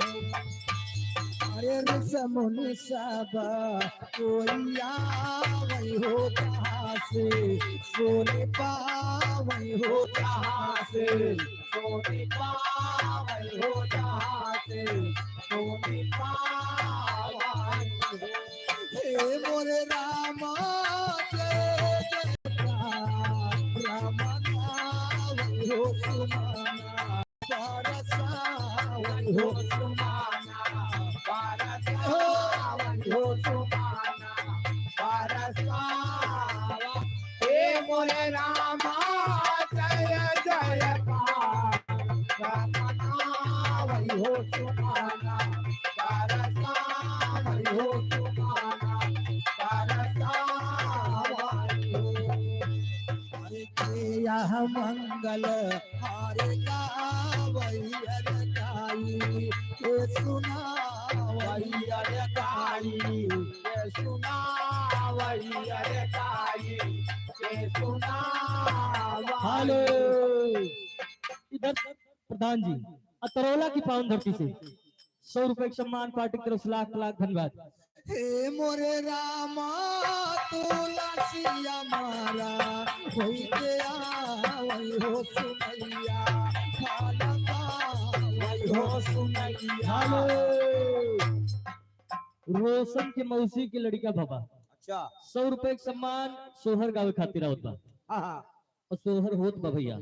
अरे ऋषि मुनि सब कोई आवै हो जहाँ से, सोने पावै हो जहाँ से, सोने पावै हो जहाँ से, सोने पावै हो। हे मोरे रामा जय जयकार, रामा गावै हो सुमाना। बरसावै हो सुमाना, बरसावै हो सुमाना, बरसावा। हे मोरे रामा जय जयकार, रामा गावै हो सुमाना, बरसावै हो सुमाना, बरसावै हो। अरे के यह मंगल अरे गावै अरे गाई, के सुनावै अरे गाई, के सुनावै अरे गाई, के सुनावै। हेलो, इधर प्रधान जी, अतरौला की पावन धरती से सौ रुपए के सम्मान पार्टी की तरफ से लाख लाख धन्यवाद। हे मोरे रामा तुलसिया मारा होई के आवै हो सुमैया, खाला आवै हो सुमैया। हेलो। रोशन के मौसी के लड़िका भवा। अच्छा। सौ रुपए के सम्मान सोहर गावे खातिर आवत बा। हाँ, हाँ। और सोहर होत बा भइया।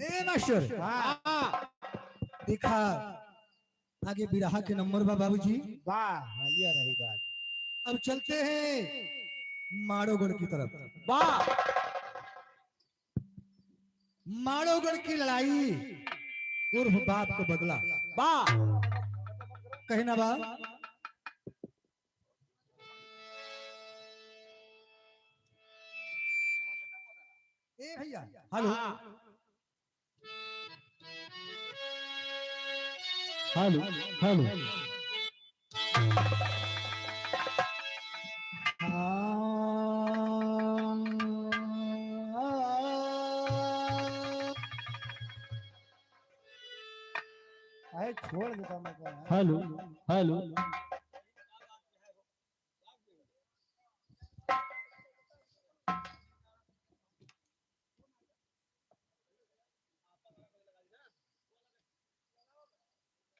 ए मास्टर, हाँ। देखा, आगे बिरहा के नंबर बा बाबूजी। वाह, हालिया रही बात। अब चलते हैं माड़ोगढ़ की तरफ। वाह। माड़ोगढ़ की लड़ाई उर्फ बाप का बदला। वाह। कहे ना बा। ए भइया, हेलो। हाँ। हेलो, हेलो। हाँ। अरे छोड़ देता मैं तो, हाँ। हेलो, हेलो।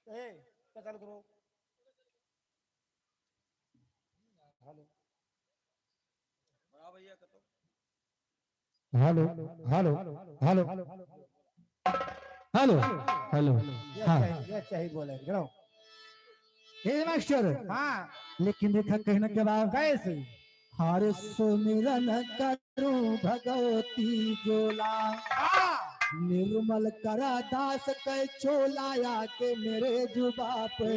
ए, क्या चालू करो? हेलो। हेलो, हेलो, हेलो। हेलो, हेलो। ये हाँ। सही, ये सही बोले, गड़ो। हे मास्टर। हाँ। लेकिन देखा कहने के बाद कैसे? हर सुमिरन करूं भगवती जोला। हाँ। निर्मल करा दास कै चोला आके मेरे जुबा पे।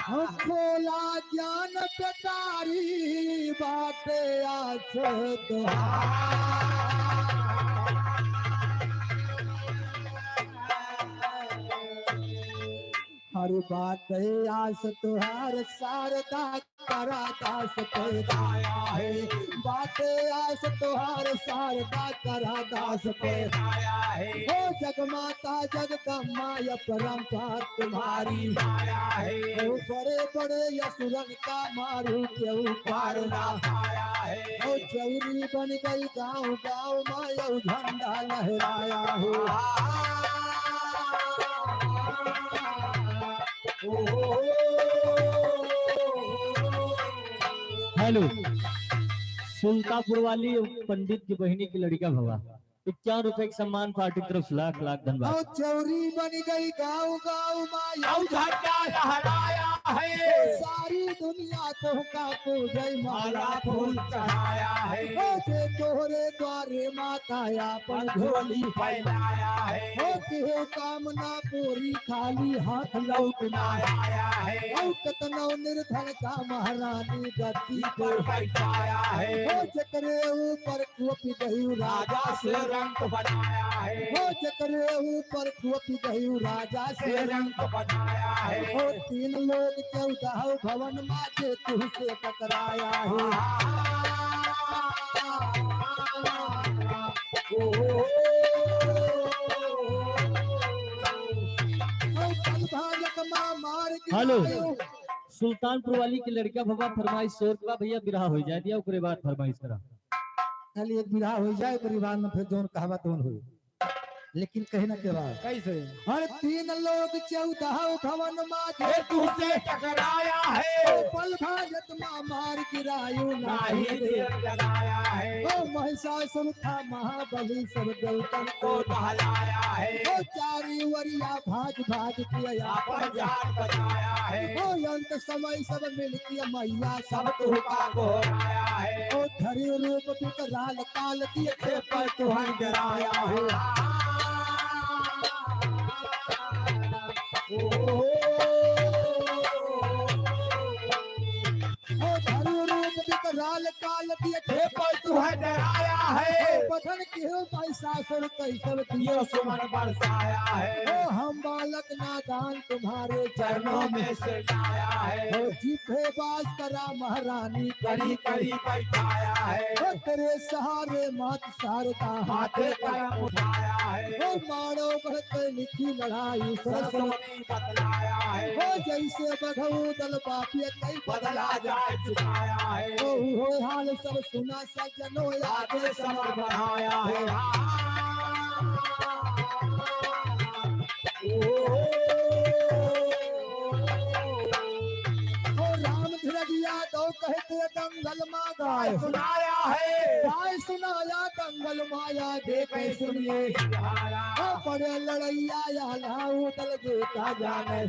हाँ, खोला ज्ञान पेटारी बाटे आस द्वार। हर बात है आस तुहार शारदा करा दास पे आया है। बात है आस तुहार शारदा करा दास पे आया है। ओ जगमाता जगदम्मा अपरंपार तुम्हारी माया है। ओ बड़े बड़े असुरन का मारू केहू पार ना पाया है। ओ चौरी बन गई गाँव गाँव मा यौ झंडा लहराया हो। हेलो, सुल्तानपुर वाली पंडित की बहिनी की लड़िका भवा, इक्यावन रुपए के सम्मान पार्टी की तरफ से लाख लाख धन्यवाद। और चौरी बन गई गाँव गाँव मा यौ झंडा लहराया है। सारी दुनिया तोहका पूजै माला फूल चढ़ाया है। ओ जे तोहरे द्वारे माता आपन झोली फैलाया है। ओ केहू कामना पूरी खाली हाथ लौट ना आया है। ओ कतनो निर्धन का महारानी गद्दी पर बैठाया है। ओ जेकरे ऊपर कोप गयू राजा से रंग बनाया है। ओ जेकरे ऊपर कोप गयू राजा से रंग बनाया है। ओ तीन लोक चौदह भवन मा जे तुहसे टकराया है। ओ, ओ, ओ, ओ, ओ, ओ, हेलो। सुल्तानपुर वाली के लड़का भवा फरमाइश शोर के बा भैया, बिरहा हो जाए दिया, ओकरे बाद फरमाइश करा। खाली एक बिरहा हो जाए, ओकरे बाद में फिर जौन कहवा तौन हो। लेकिन कहना के बाद कैसे? हर तीन लोक चौदह भवन मा जे तुहसे टकराया है। ओ पल भाजत मा मार गिरायु नाही देर जगाया है। ओ महिषासुर था महाबली सब देवतन को टहलाया है। ओ चारी वरिया भाज भाज के आपन जान बचाया है। ओ अंत समय सब मिलके मैया सब तुहका गोहराया है। ओ धरी रूप विकराल काल दिए थे पर तुहर डराया है। ओ, ओ, ओ धरी रूप विकराल काल दिए थे पर तुहर डराया है। ओ बधन केहू महिषासुर कैसन दियो सुमन बरसाया है। ओ हम बालक नादान तुम्हारे चरणों में सिरजाया है। ओ जिभे बास करा महारानी करी करी बैठाया है। ओ तेरे सहारे मात शारदा माथे करम उठाया है। ओ मारो बढ़ते लिखी लड़ाई सरस्वती बतलाया है। ओ जैसे बघऊ दल बापिया कई बदला जाए चुकाया है। ओ हो हाल सब सुना सज्जनो आगे समर बढ़ाया है। ओ, ओ राम धीरज यादव कहते दंगल मा गाय सुनाया है। गाय सुनाया दंगल मा या देखे सुनिए। ओ बड़े लड़ैया या लाऊ दल देता जाने।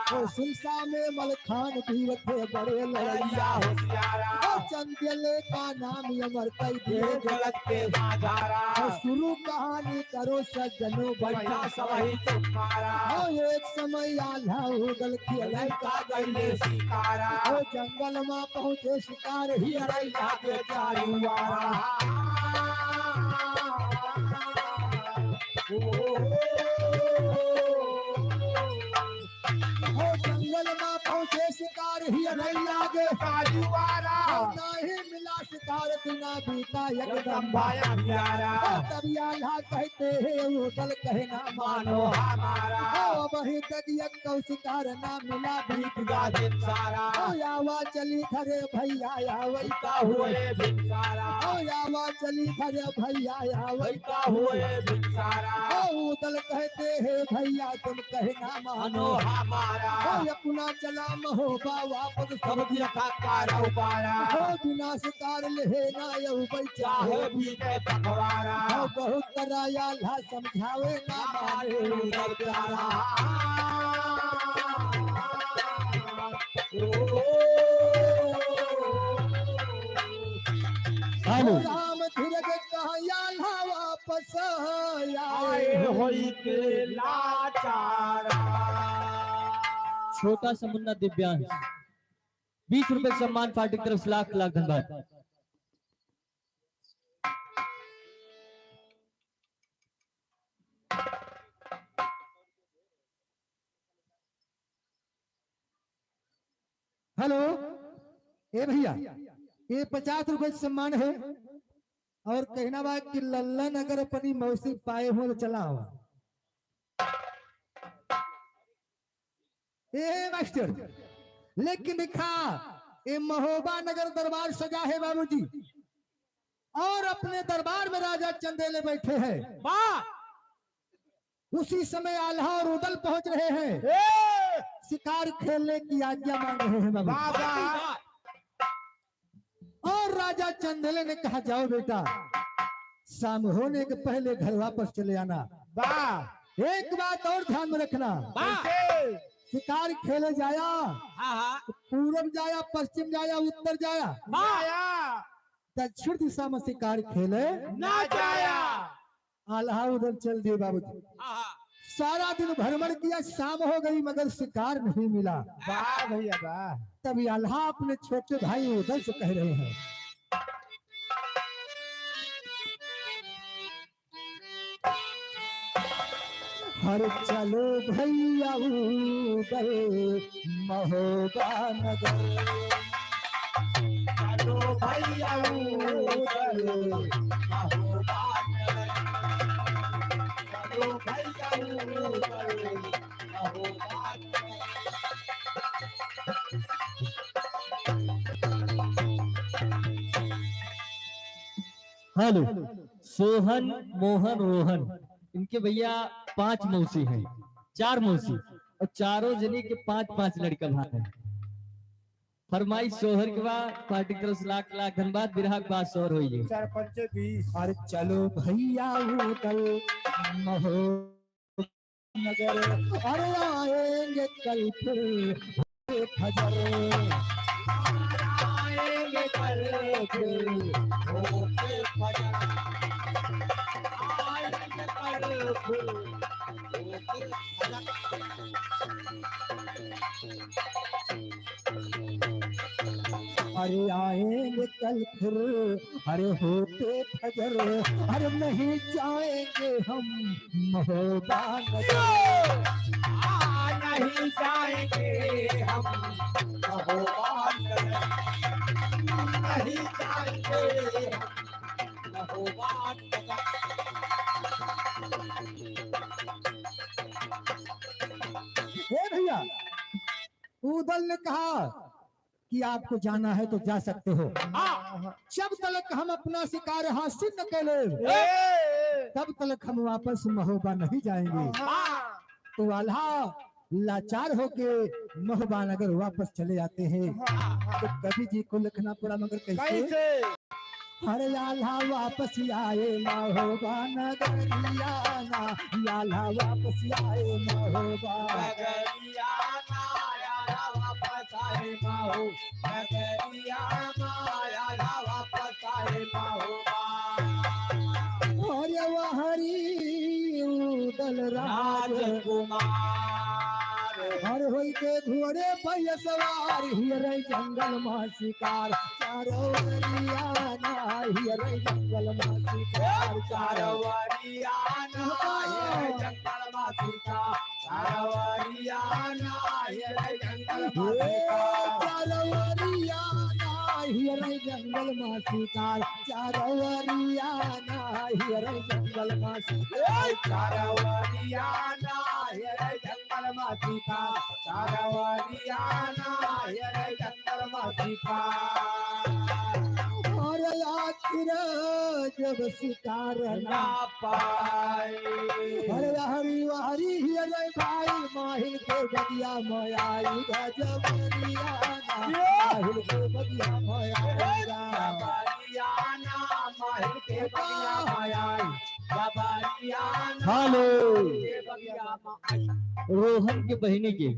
ओ सिरसा में मलखान भी थे बड़े लड़ैया। ओ चंदेले का नाम अमर कई दिए जगत के बाजारा। ओ शुरू कहानी करो सज्जनो बैठा सबही तुम्हारा। ओ एक समय आल्हा उगल खेलै का गइले शिकारा। ओ जंगल मा पहुँचे शिकार ही रैया के चारू आरा। ओ, ओ, ओ, ओ, ओ। हो जंगल मा पहुँचे शिकार ही नहीं लागे। काजू वाला। हो नाही मिला शिकार बिना बीता एकदम एकदम भाया प्यारा। हो तब आल्हा कहते हैं उगल कहना मानो हमारा। हो वही तक एक तो शिकार ना मिला बीत गया दिन सारा। हो आवा चली घरे भैया आवे। का हुए दिन सारा। हो आवा चली घरे भैया आवे। का हुए दिन सारा। हो उगल कहते हैं भैया तुम कहना मानो हमारा। हो अपना चला महोबा वापस सब देखा कारोबारा। हो बिना शिकार लेहे ना यौ बैठा। चाहे बीते पखवारा। हो बहुत तरह आल्हा समझावे ना माने उधर प्यारा। हेलो। राम धीरज कहा आल्हा वापस आए आए होई के लाचारा। छोटा सा मुन्ना दिव्यांश, बीस रुपए सम्मान पार्टी की तरफ से लाख लाख धन्यवाद। हेलो, ए भैया, ये पचास रुपए सम्मान है और कहना बा कि लल्लन अगर अपनी मौसी पाए हो तो चला आवा। ए मास्टर, लेकिन देखा, ए महोबा नगर दरबार सजा है बाबूजी, और अपने दरबार में राजा चंदेले बैठे हैं। वाह! उसी समय आल्हा और उदल पहुंच रहे हैं, ए! शिकार खेलने की आज्ञा मांग रहे हैं बाबू। वाह, वाह। और राजा चंदेले ने कहा, जाओ बेटा, शाम होने के पहले घर वापस चले आना। वाह। एक बात और ध्यान में रखना, वाह। कैसे? शिकार खेले जाया, हाँ, हाँ। पूरब जाया, पश्चिम जाया, उत्तर जाया, वाह। जाया। दक्षिण दिशा में शिकार खेले ना जाया। आल्हा उधर चल दिए बाबूजी। हाँ, हाँ। सारा दिन भ्रमण किया, शाम हो गई मगर शिकार नहीं मिला। वाह भैया वाह। तभी आल्हा अपने छोटे भाई उदल से कह रहे हैं, हर चलो भैया उदल महोबा नगर। चलो भैया उदल महोबा नगर। चलो भैया उदल महोबा नगर। हेलो, सोहन, मोहन, रोहन, इनके भैया पांच मौसी हैं, चार मौसी, और चारों जने के पांच पांच लड़का भाई हैं। फरमाइश सोहर के बा, पार्टी की तरफ से लाख लाख धन्यवाद। बिरहा के बाद सोहर होइए। चार पंचे बीस। अरे चलो भैया उदल महो नगर, अरे आएंगे कल फिर फजर। आएंगे कल फिर होके फजर। आएंगे कल फिर होके फजर। अरे आएंगे कल फिर, अरे होते फजर, अरे नहीं जाएंगे हम महोबा नगर। आ, नहीं जाएंगे हम महोबा नगर। नहीं जाएंगे हम महोबा नगर। हे भैया, उदल ने कहा कि आपको जाना है तो जा सकते हो। हाँ। जब तलक हम अपना शिकार हासिल न कर ले, ए! तब तलक हम वापस महोबा नहीं जाएंगे। हाँ। तो आल्हा लाचार होके महोबा नगर वापस चले आते हैं। हाँ। तो कवि जी को लिखना पड़ा, मगर कैसे? कैसे? अरे आल्हा वापस आए महोबा नगरिया ना, आल्हा वापस आए महोबा। नगरिया ना, आल्हा वापस आए महो, नगरिया ना, आल्हा वापस आए महोबा। अरे वहरी उदल राज राजकुमार। हर होई के घोड़े पे सवार, हियरे जंगल मा शिकार, चारों ओरिया ना, हियरे जंगल मा शिकार, चारों ओरिया ना, हियरे जंगल मा शिकार, चारों ओरिया ना, हियरे जंगल मा शिकार। चारों ओरिया ना, हियरे जंगल मा शिकार, चारों ओरिया ना, हियरे जंगल मा शिकार। ए, चारों ओरिया ना, हियरे जंगल मा शिकार, चारों ओरिया ना, हियरे जंगल मा शिकार। अरे आखिर जब शिकार ना ना पाए। अरे हरी हरी हियरे भाई, माहिल के बगिया मा आई गजबरिया ना, ये! माहिल के बगिया मा आई गा। बगिया ना, माहिल के बगिया मा आई। हेलो। रोहन के बहिनी के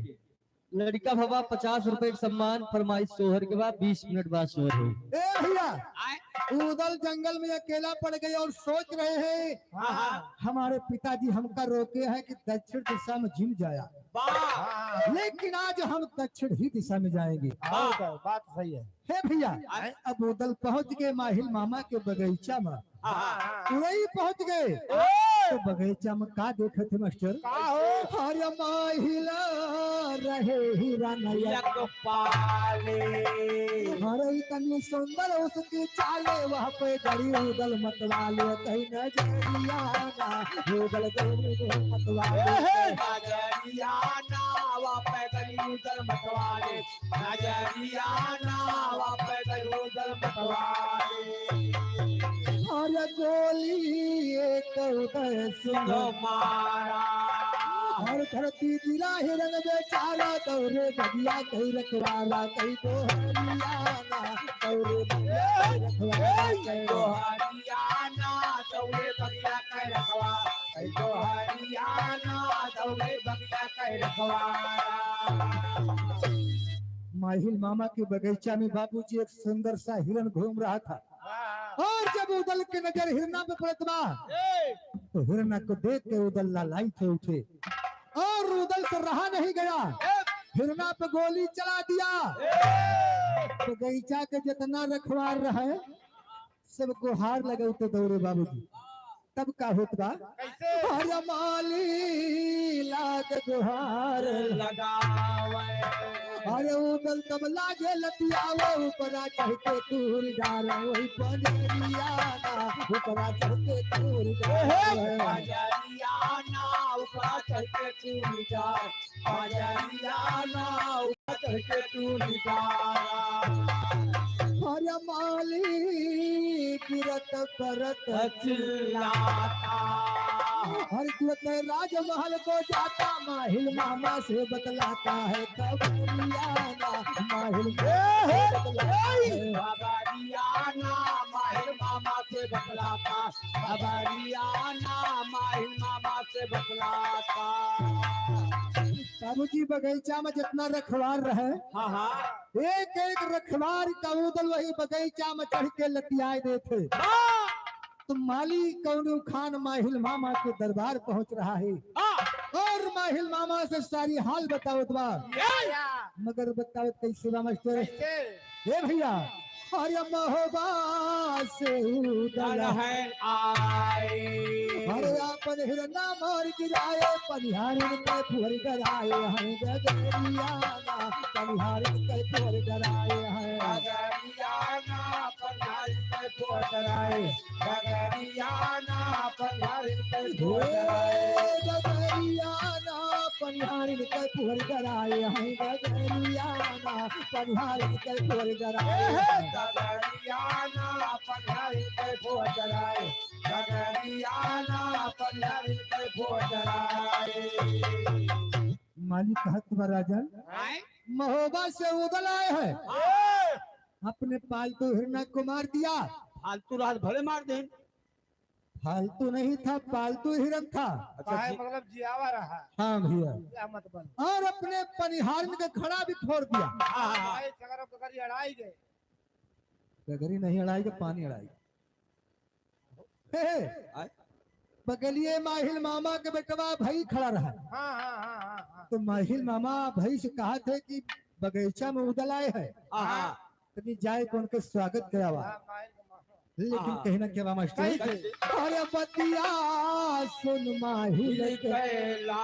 लड़िका भवा पचास रुपए के सम्मान, फरमाइश सोहर के बाद, बीस मिनट बाद सोहर हो। ए भैया, आए। उदल जंगल में अकेला पड़ गए और सोच रहे हैं, हाँ, हाँ। हमारे पिताजी हमका रोके हैं कि दक्षिण दिशा में जिम जाया। वाह। लेकिन आज हम दक्षिण ही दिशा में जाएंगे। हाँ, तो बात सही है। हे भैया, आए। अब उदल पहुँच गए माहिल मामा के बगीचा में। हाँ, हाँ। उड़ई पहुँच गए। ओए! तो बगीचा में का देखत है मास्टर? का हो? हर माहिला रहे हिरन एक पाले। हर तनी सुंदर उसकी चाले, वह पे गड़ी उदल मतवाले, कहीं नजरिया ना उदल गड़ी मतवाले। ए हे! नजरिया ना, वह पे गड़ी उदल मतवाले। नजरिया ना, वह पे गड़ी उदल मतवाले। अरे गोली एक उदय सिंह मारा। हर धरती गिरा हिरन बेचारा, दौरे बगिया कई रखवारा, कई गोहरिया ना, दौरे बगिया कई रखवारा, कई गोहरिया ना, दौरे बगिया कई रखवारा, कई गोहरिया ना, दौरे बगिया कई रखवारा। माहिल मामा के बगीचा में बाबूजी एक सुंदर सा हिरन घूम रहा था। और जब उदल के नजर हिरना पे पड़त बा, ए! तो हिरना को देख के उदल लालायित हो उठे और उदल से रहा नहीं गया, ए! हिरना पे गोली चला दिया। ए! तो बगीचा के जितना रखवार रहे, सब गुहार लगौते दौड़े बाबूजी। तब का होत बा? कैसे? अरे माली लाग गुहार लगावे। अरे उदल तब लागे लतियावे, ऊपरा चढ़ के तूर डारे, वही पजरिया ना, ऊपरा चढ़ के तूर डारे। पजरिया ना, ऊपरा चढ़ के तूर डारे, पजरिया ना, ऊपरा चढ़ के तूर डारे। अरे माली गिरत परत चिल्लाता। हर जुवत राजमहल को जाता, माहिल मामा से बतलाता है खबरिया ना, माहिल मामा से बतलाता है। खबरिया ना, माहिल मामा से बतलाता, खबरिया ना, माहिल मामा से बतलाता। बाबूजी, बगीचा में जितना रखवार रहे, हाँ, हाँ। एक एक रखवार का उदल वही बगीचा में चढ़ के लतियाए देते। हाँ। तो माली कौनो खान माहिल मामा के दरबार पहुंच रहा है। हाँ। और माहिल मामा से सारी हाल बतावत बा। या। मगर बतावत कैसे बा मास्टर? कैसे? ए भैया, अरे महोबा से उदल है आए। अरे आपन हिरना मार गिराए, पनिहारिन के फुहर डराए हैं गगरिया ना, पनिहारिन के फुहर डराए हैं। गगरिया ना, पनिहारिन के फुहर डराए, गगरिया ना, पनिहारिन के फुहर डराए। गगरिया ना, पनिहारिन के फुहर डराए हैं गगरिया ना, पनिहारिन के फुहर डराए। गगरिया ना, पनिहारिन के फुहर डराए। गगरिया ना, पनिहारिन के फुहर डराए। मालिक कहत बा राजन, आए? महोबा से उदल आए हैं। हाँ। अपने पालतू हिरना को मार दिया। फालतू रहत भले मार देन। फालतू नहीं था, पालतू हिरन था। अच्छा, काहे जी। मतलब जियावा रहा। हाँ भैया। क्या मतलब? और अपने पनिहारन के घड़ा भी फोड़ दिया। हाँ, हाँ, हाँ। भाई, सगरो गगरी अड़ाई गए। गगरी नहीं अड़ाई गए, पानी अड़ाई। हे, हे। आय? बगलिए माहिल मामा के बेटवा भाई खड़ा रहा। हाँ, हाँ, हाँ, हाँ, हाँ। तो माहिल मामा भाई से कहा थे कि बगीचा में उदल आए हैं। हाँ, हाँ। तनी जाए के उनके स्वागत करावा। हाँ, माहिल के मामा। लेकिन हाँ। कहना क्या बा मास्टर? कैसे? अरे बतिया सुन माहिल के। कैला।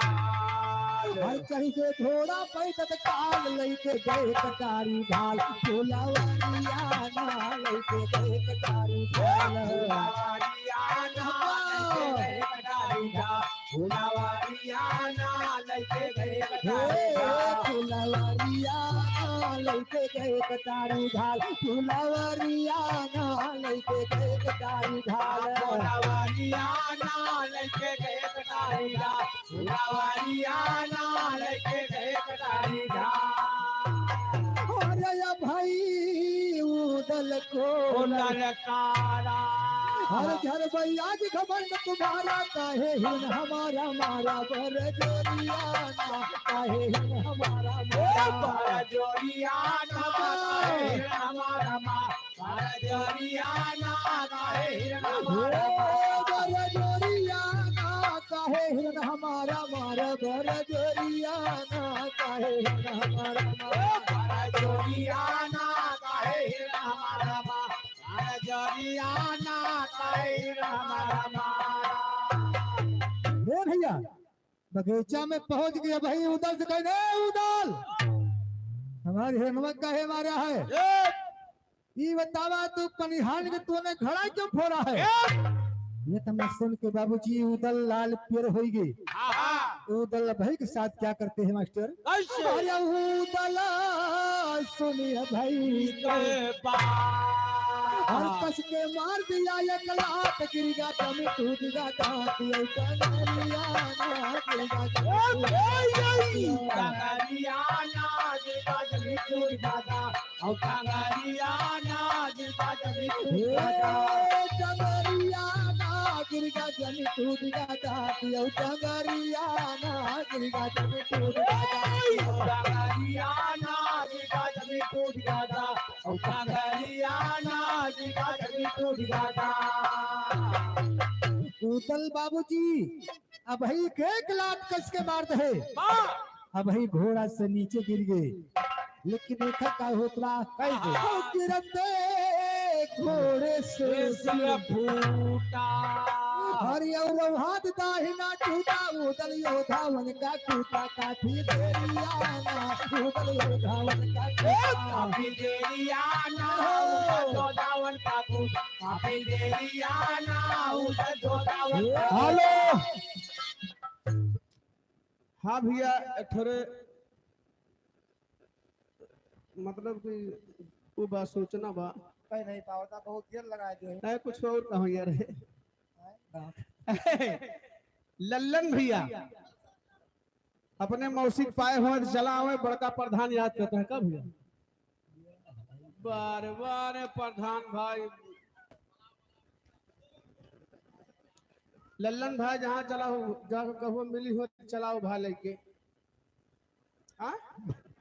हर कहीं से घोड़ा पैदल काल लइके गए कटारी ढाल। फुलवरिया ना लइके गए कटारी ढाल। फुलवरिया ना लइके गए कटारी ढाल। फुलवरिया ना लइके गए कटारी ढाल। फुलवरिया ना लइके गए कटारी ढाल। फुलवरिया ना लइके गए कटारी ढाल। फुलवरिया ना लइके गए कटारी ढाल। फुलवरिया ना लइके गए कटारी ढाल। अरे या भाई उदल को ललकारा। हर घर भैया जी घमंड तुम्हारा, काहे हिन हमारा मारा बरजोरिया ना, काहे हिन हमारा मारा। बरजोरिया ना, काहे हिन हमारा मारा। बरजोरिया ना, काहे हिन हमारा मारा। बरजोरिया ना, काहे हिन हमारा मारा, बरजोरिया ना, काहे हिन हमारा मारा। बरजोरिया ना, काहे हिन हमारा मारा। अरे जोरिया ना कही रामा रामा। ए भैया, बगीचा में पहुंच गया भाई, उदल से कहे, "ए उदल, हमारे हेमवा काहे मारा है? ए! ई बतावा तू पनिहान के तूने घड़ा क्यों फोड़ा है?" ए! ये तो मैं सुन के बाबूजी उदल लाल पियर होई गए। आहा। उदल भाई के साथ क्या करते हैं मास्टर? कैसे? अरे उदला सुनिए भाई के बात। और कस के मार दिया एक लात, गिर गया जमीन टूट गया दांत, ये टंगरिया ना गिर गया जमीन टूट गया दांत। टंगरिया ना गिर गया जमीन टूट गया दांत। औ टंगरिया ना गिर गया जमीन टूट गया दांत। टंगरिया ना गिर गया जमीन टूट गया दांत, औ टंगरिया ना गिर गया जमीन टूट गया दांत। टंगरिया ना गिर गया जमीन टूट गया दांत, औ टंगरिया ना गिर गया जमीन टूट गया दांत। उदल बाबूजी, अबही के एक लात कस के मार दे। वाह! अबही घोड़ा से नीचे गिर गए, लेकिन देखा का होत बा। कैसे? गिरते घोड़े से सिर फूटा। हरि और हाथ दाहिना टूटा, उदल योद्धावन का टूटा, काफी देरिया ना, उदल योद्धावन का टूटा। काफी देरिया ना, उदल योद्धावन का टूटा। हेलो। हाँ भैया, एक थोड़े मतलब कि वो बात सोचना बा। कहीं नहीं पावता, बहुत देर लगा दिए। नहीं, कुछ और कहो यार। लल्लन भैया, अपने मौसी के पाए हुए तो चला आवे, बड़का प्रधान याद करता है। कब भैया? बार बार प्रधान भाई, लल्लन भाई जहाँ चला हो, जाके कहो मिली हो, चलाओ भाई लेके। हाँ,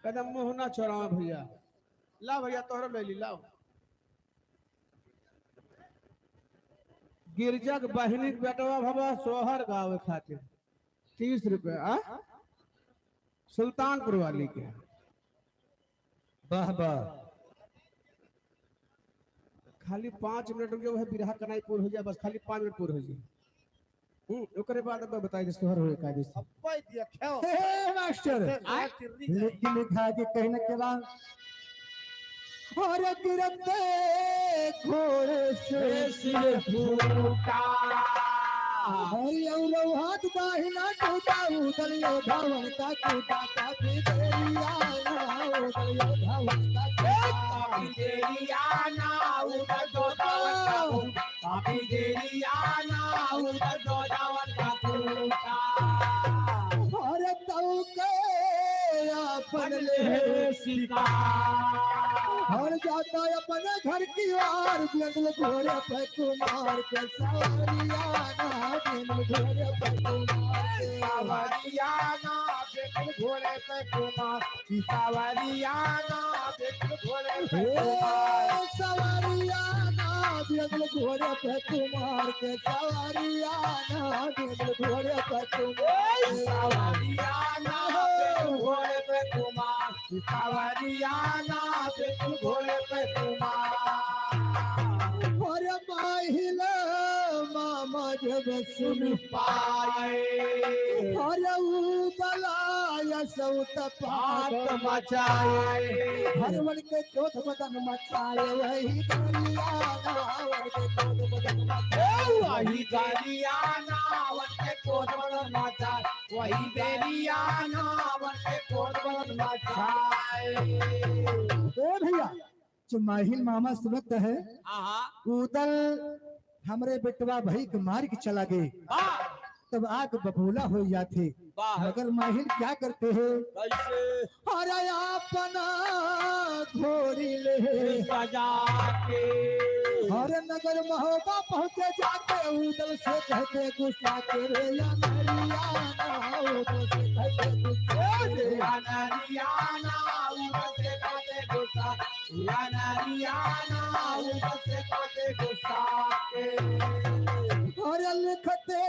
कदम मुँह ना छोड़ाओ भैया। ला भैया, तोहरो ले ली, लाओ। गिरजा के बहिनी के बेटवा भवा सोहर गावे खातिर तीस रुपया, आ? सुल्तानपुर वाली के। वाह, वाह। खाली पाँच मिनट रुक जाओ, वह बिरहा कनाई पूर हो जाए, बस खाली पाँच मिनट पूर हो जाए। हम्म, ओकरे बाद अब बताई दे, सोहर होए का जैसे। अब पाई दिया, खेओ। हे, हे, मास्टर। आय? लेकिन लिखा के कहने के बाद, और गिरते घोड़े से सिर फूटा। हरि और हाथ दाहिना टूटा, उदल योद्धावन का टूटा, काफी देरिया ना, उदल योद्धावन का टूटा। काफी देरिया ना, उदल योद्धावन का टूटा। काफी देरिया ना, उदल योद्धावन का टूटा। अरे तऊ के अपन ले शिकार। और जाता अपने घर की ओर, बिंदल घोड़े पे कुमार के सवारिया ना, बिंदल घोड़े पे कुमार के। सवारिया ना, बिंदल घोड़े पे कुमार, सवारिया ना, बिंदल घोड़े पे कुमार। सवारिया ना, बिंदल घोड़े पे कुमार के, सवारिया ना, बिंदल घोड़े पे कुमार। सवारिया ना, बिंदल घोड़े पे कुमार। सवारिया ना बिल्कुल घोड़े पे कुमार। अरे माहिल मामा जब सुन पाए। अरे उदला या सौत पात मचाए। हर वन के क्रोध मदन मचाए, वही दरिया ना वन के क्रोध मदन मचाए। वही दरिया ना वन के क्रोध मदन मचाए। वही बेरिया नावन के कोरबन मचाए। ए भैया, जो माहिल मामा सुनत है, आहा। उदल हमरे बेटवा भाई के मार के चला गए। वाह। तब आग बबूला हो जाते। वाह। मगर माहिल क्या करते हैं? कैसे? अरे अपना घोड़ी ले सजा के। अरे नगर महोबा पहुँचे जाके, उदल से कहते गुस्सा के रे अनरिया ना, उदल से कहते गुस्सा के रे। ए, अनरिया ना, उदल से कहते गुस्सा, अनरिया ना, उदल से कहते गुस्सा के। अरे लिखते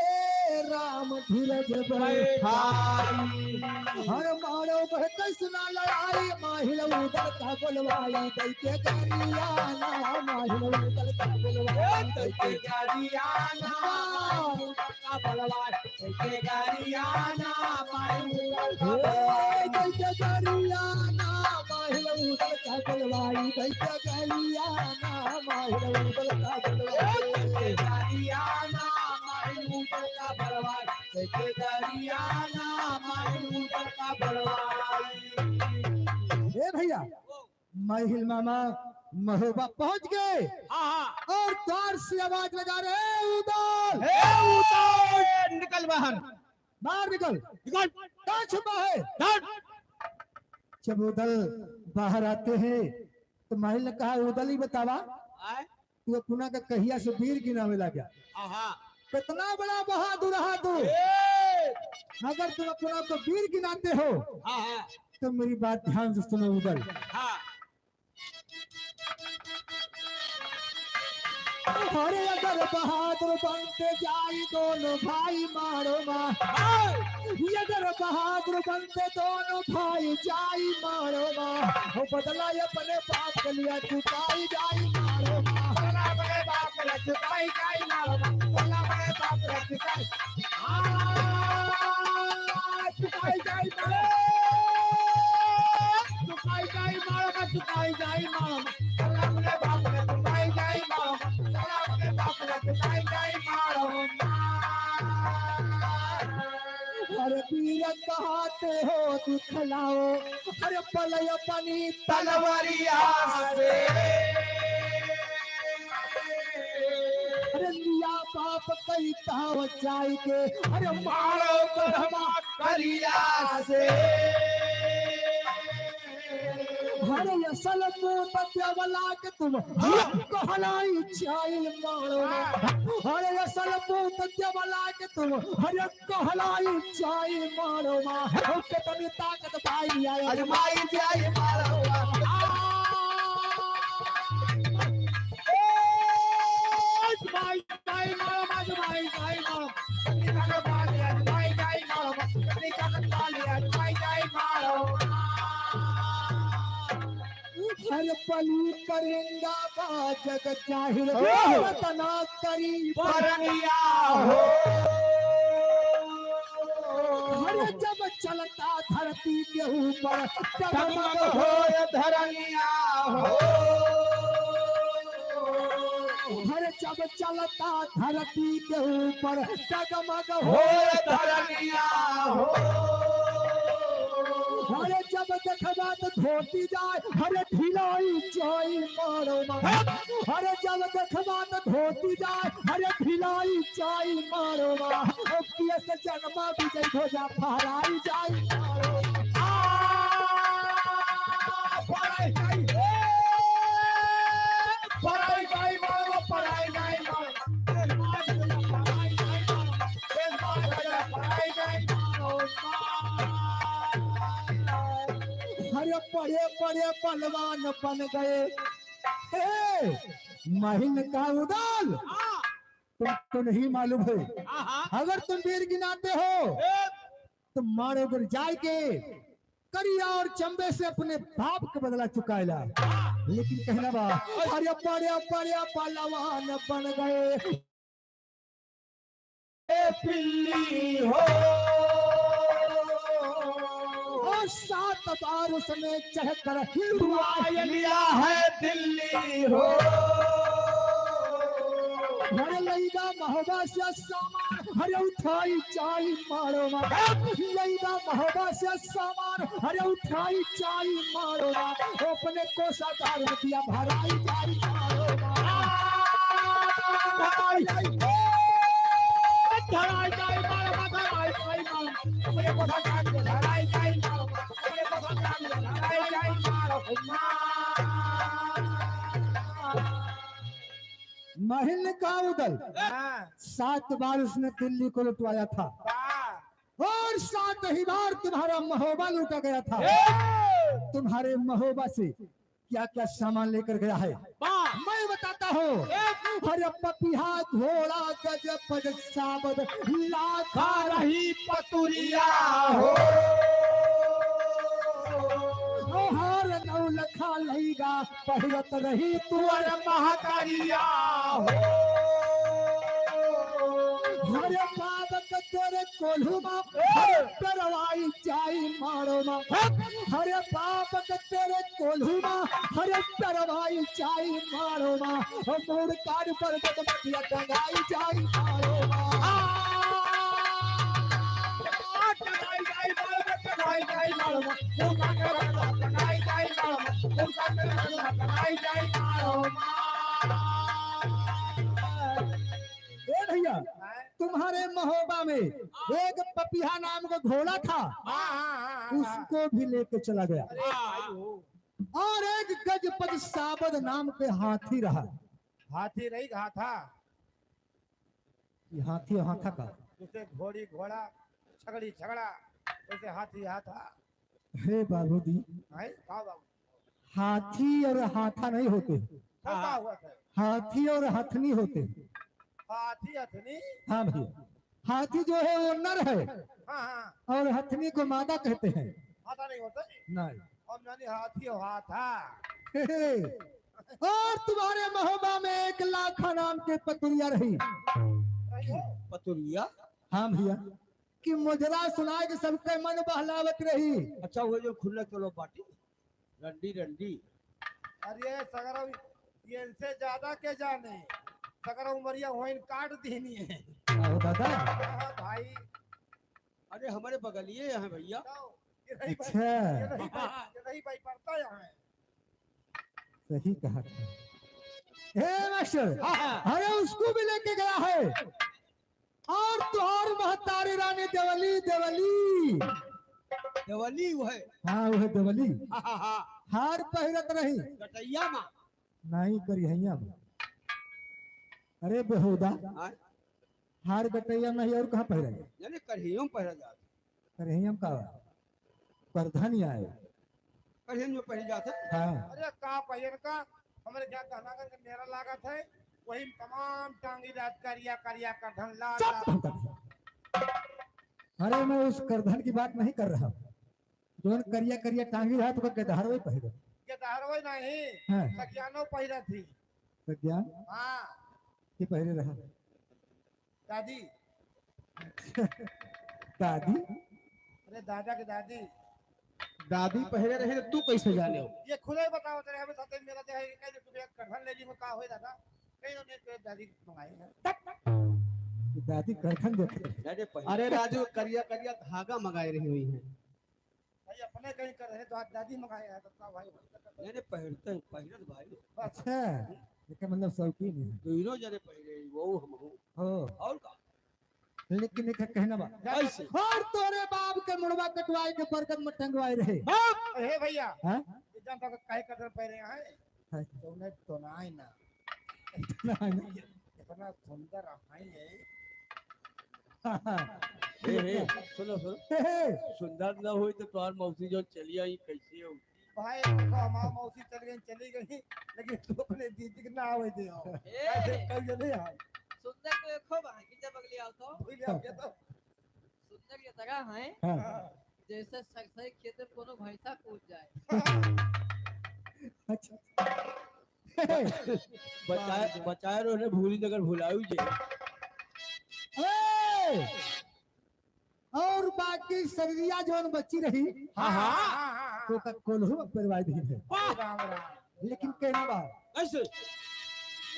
राम धीरज बैठाई। अरे मारो बहकस ना लड़ाई, माहिल उदल का बोलवाई, दैके गरिया ना, माहिल उदल का बोलवाई, दैके गरिया ना, माहिल उदल का बोलवाई, दैके गरिया ना, माहिल उदल का बोलवाई, दैके गरिया ना, माहिल उदल का बोलवाई, दैके गरिया ना, माहिल उदल का बोलवाई, दैके गरिया ना, माहिल उदल का बोलवाई। ए भैया, माहिल मामा महोबा पहुँच गए। हाँ, हाँ। और द्वार से आवाज लगा रहे, "ए उदल!" ए उदल! निकल बाहर। बाहर निकल। निकल। कहाँ छुपा है? जब उदल बाहर आते हैं, तो माहिल ने कहा, "उदल ही बतावा।" आए? तू अपना का कहिया से वीर गिनावे लाग्या। आहा। कितना बड़ा बहादुर रहा तू। ए! अगर तुम अपना को वीर गिनाते हो, हाँ, हाँ। तो मेरी बात ध्यान से सुनो उदल। हाँ। अरे अगर बहादुर बनते जाई दोनों भाई मारो माँ। हाँ। अगर बहादुर बनते दोनों भाई जाई मारो माँ, हो बदला ये अपने बाप के लिए चुकाई जाई मारो माँ। बदला अपने बाप के लिए चुकाई जाई मारो माँ। बदला अपने बाप के लिए चुकाई। आ, चुकाई जाई मारो। चुकाई जाई मारो माँ, चुकाई जाई मारो माँ। बदला अपने बाप के लिए चुकाई जाई मारो माँ। बदला अपने बाप के लिए चुकाई जाई मारो माँ। अरे वीर कहाते हो दिखलाओ, अरे पलय अपनी तलवारिया से। अरे लिया बाप कई ताव जाई के, अरे मारो करम करिया से। अरे असल पूत देवला के तुम कहलाई चाइल मारो। अरे असल पूत देवला के तुम, अरे कहलाई चाइल मारो माँ। हो के तनी ताकत पाई आए। अरे माई जाई मारो माँ। आ, ए, माई जाई मारो माँ, माई जाई मारो। तनी ताकत पाई आए, माई जाई मारो माँ। तनी ताकत पाई आए, माई जाई मारो माँ। हर पली करेंगा बा जग जाहिर, ओह! रतना करी परनिया हो। हर जब चलता धरती के ऊपर, डगमग डगमग हो। होय धरनिया हो। हर जब चलता धरती के ऊपर, डगमग हो। होय धरनिया हो। हर जब देखबा त धोती जाए, हर ढिलाई जाई मारो माँ। हर जब देखबा त धोती जाए, हर ढिलाई जाई मारो माँ। ओ पियस जनमा विजय ध्वजा फहराई जाई मारो। आ, फहराई जाई, ए, फहराई जाई मारो, फहराई जाई मारो। अरे बड़े बड़े पहलवान बन गए। ए, महिन का उदल, हाँ। तुमको नहीं मालूम है। हाँ, हाँ। अगर तुम वीर गिनाते हो, ए। तो मारो अगर जाए के करिया और चंबे से अपने बाप के बदला चुकाएला। लेकिन कहना बा, अरे बड़े बड़े पहलवान बन गए। ए पिल्ली हो। और सात बार उसने चढ़कर लुआ लिया है दिल्ली हो। अरे लइदा महोबा से सामान, अरे उठाई जाई मारो माँ। लइदा महोबा से सामान, अरे उठाई जाई मारो माँ। अपने कोषागार में दिया भराई जाई मारो माँ। भराई जाई, भराई जाई मारो माँ, भराई जाई मारो। अपने कोषागार में भराई जाई मारो माँ। अपने कोषागार में भराई जाई मारो माँ। महल का उदल। हाँ। सात बार उसने दिल्ली को लुटवाया था। वाह। और सात ही बार तुम्हारा महोबा लूटा गया था। हे! तुम्हारे महोबा से क्या क्या सामान लेकर गया है, वाह। मैं बताता हूँ। ए! अरे पपिहा घोड़ा गज पज साबद लाखा रही पतुरिया हो। हार नौ लखा लईगा पहिरत रही तुअर महकरिया हो। अरे बाबक तोरे कोल्हू मा, हरे पेरवाई जाई मारो मा। हरे बाबक तोरे कोल्हू मा, हरे पेरवाई जाई मारो मा। ओ मूड़ काट पर बदमतिया टंगाई जाई मारो मा। टंगाई जाई मारो मा, टंगाई जाई मारो मा। मूड़ काट पर बदमतिया टंगाई जाई मारो मा। मूड़ काट पर बदमतिया टंगाई जाई मारो मा। ए भैया, तुम्हारे महोबा में एक पपिहा नाम का घोड़ा था, हाँ, हाँ, हाँ, हाँ, हाँ। उसको भी लेके चला गया। अरे भाई हो। और एक गजपति साबद नाम के हाथी रहा। हाथी रही, हाथा। ये हाथी, हाथा का? जैसे घोड़ी, घोड़ा, छगड़ी, छगड़ा, वैसे हाथी, हाथा। हे बाबूजी, हैं? का बाबू? हाथी और हाथा नहीं होते। तो का हुआ था? हाथी और हथनी होते। हाथी हथनी? हाँ भैया, हाथी जो है वो नर है, हाँ, हाँ। और हथनी को मादा कहते हैं। मादा नहीं होता? नहीं। हम जानी हाथी और हाथा। हे, हे। और तुम्हारे महोबा में एक लाखा नाम के पतुरिया रही। रही हो? पतुरिया? हाँ भैया, कि मुजरा सुनाए के सबके मन बहलावत रही। अच्छा, वो जो खुल्ला चलो बाटी, रंडी, रंडी। अरे सगरम, ये इनसे ज्यादा के जाने, सगरम उमरिया होइन काट दीनी है। आओ दादा। हाँ भाई। अरे हमारे बगलिए यहाँ भैया। जाओ, ये रही भाई, अच्छा। ये रही भाई, ये रही भाई, पड़ता यहाँ है। सही कहा था। हे मास्टर, हाँ, हाँ। अरे उसको भी लेके गया है। और तोहार महतारी रानी देवली, देवली। देवली वो है। हाँ, वो है देवली। हाँ, हाँ, हाँ। हार पहिरत रही। गटैया मा। नहीं, करिहैया मा। अरे बेहुदा। हाँ। हार गटैया नहीं और कहाँ पहिरा जाए? यानी करिहैया मा पहिरा जात। करिहैया मा का? करधन आए। करिहैया मा पहिर जात है। हाँ। अरे का पहिर का? हमरे क्या कहना का मेरा लागत है, वही तमाम टांगी रात करिया, करिया करधन लाल, चुप लाल। तुम करिया। अरे मैं उस करधन की बात नहीं कर रहा हूँ। जौन करिया, करिया टांगी रहा तो गेदहरवे पहिरे। गेदहरवे नहीं, हाँ। सगियानो पहिरा थी। सगियान? हाँ। के पहिरे रहा? दादी। दादी? अरे दादा के दादी। दादी पहिरे रहे तो तू कैसे जाने हो? ये खुदे बताओ तेरे हमें साथे मेरा दे है, कहीं तू एक करधन ले ली, मैं का होए दादा? कहीं उन्हें तेरे दादी मंगाए हैं। दादी करधन देखे। अरे पहिले अरे राजू, करिया करिया धागा मंगाए रही हुई है। भाई अपने कहीं कर रहे तो आज दादी मंगाए हैं, तो का भाई? नहीं, नहीं, पहिरते हैं, पहिरत भाई। अच्छा, एकर मतलब शौकीन है। दोनों जने पहिरे, वो हम हो। हो। और का? लेकिन एक कहना बा। कैसे? और तोरे बाप के मुड़वा कटवाए के बरगद में टंगवाए रहे। बाप! हे भैया, हाँ? ये जानता का काहे कदर पहरे हैं? हाँ। तो उन्हें टोनाए ना। टोनाए ना। इतना सुंदर है ये। हाँ, हाँ। हे, हे, सुनो, सुनो। हे, हे। सुंदर न होई तो तोहार मौसी जो चली आई, कैसे हो? भाई, देखो, हमार मौसी चली गई, चली गई, लेकिन तू अपने दीदी के ना आवे दे हो। ए! ऐसे कहिए नहीं हम। सुंदर तो एक हो बा, कि जब अगली आओ तो। भूल जाओ क्या तो? सुंदर ये तरह है, हाँ। जैसे सरसई खेत में कोनो भैंसा कूद जाए। अच्छा। बचाए, बचाए रहो ने भूली नगर भुलाऊ जे। ए! और बाकी शरीरिया जौन बची रही, हाँ, हाँ। तो का कोल्हू परवाई दी है। वाह! राम, राम। लेकिन कहना बा, कैसे?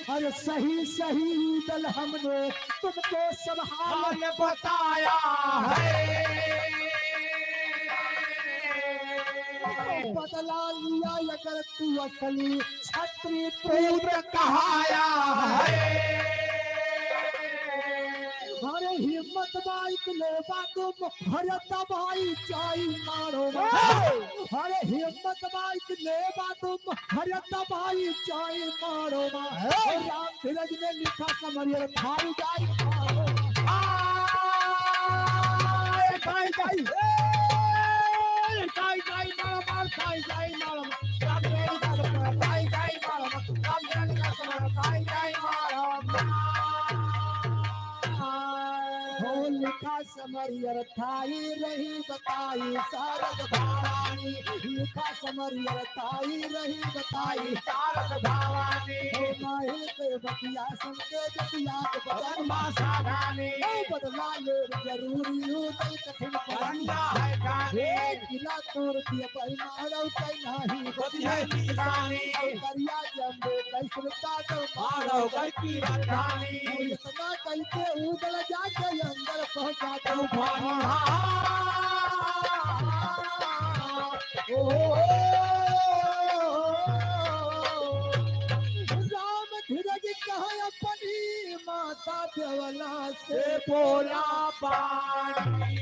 अरे सही सही दल हमने तुमको सब हाल हाल बताया है। बदला लिया अगर तू असली छत्री पूत कहाया है। अरे हिम्मत बाइक ले बातुम, हरे दबाई चाई मारो मा। हे! अरे हिम्मत बाइक ले बातुम, हरे दबाई चाई मारो मा। हे! राम धीरज ने लिखा समरियर थाई जाई मारो। आ, थाई जाई। ए, थाई जाई मारो मा, थाई जाई मारो मा। राम धीरज ने लिखा समरियर थाई जाई मारो मा। राम धीरज ने लिखा समरियर थाई जाई मारो मा। हो लिखा समरियर थाई रही बताई शारद भवानी, लिखा समरियर थाई रही बताई शारद भवानी। हो माहिर के बतिया सुन के जतिया के बदन मा सावधानी। हो बदला ले जरूरी हो गई कठिन पवन। पवन है जाने। हे किला तोड़ दिया भाई मारो कहीं नहीं बतिया निशानी। हो दरिया जंबे कैसे काटो मारो घर की राजधानी। इतना कइके उदल जाके अंदर पहुंचा दो पानी। ओ, राम धीरज कहा अपनी माता देवला से से बोला पानी।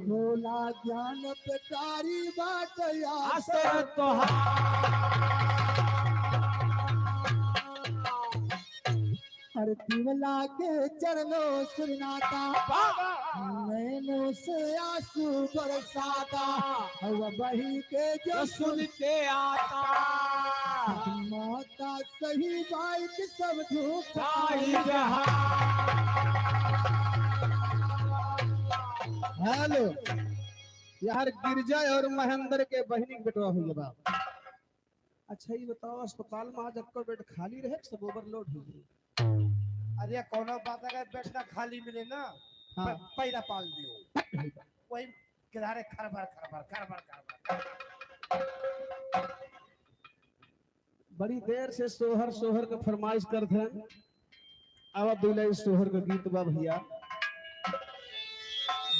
बोला ज्ञान पे कारी बात या आसर तोहार। अरे दिवला के चरणों सुरनाता, बाबा। नैनों से आंसू बरसाता, अब बही के जो जो सुन के आता। माता सही बाई के सब झूठा। साई जहां। हेलो, यार गिरजा और महेंद्र के बहिनी के बेटवा हुई बा। अच्छा, ये बताओ, अस्पताल में आज आपका बेड खाली रहे, सब ओवरलोड हो गई? अरे, कौनो बात, अगर बेड ना खाली मिले ना, हाँ। प-, पहला पाल दियो। वही किनारे खरबर, खरबर, खरबर, खरबर। बड़ी देर से सोहर, सोहर के फरमाइश करत हैं। आवा दुल्हन सोहर के गीत बा भैया।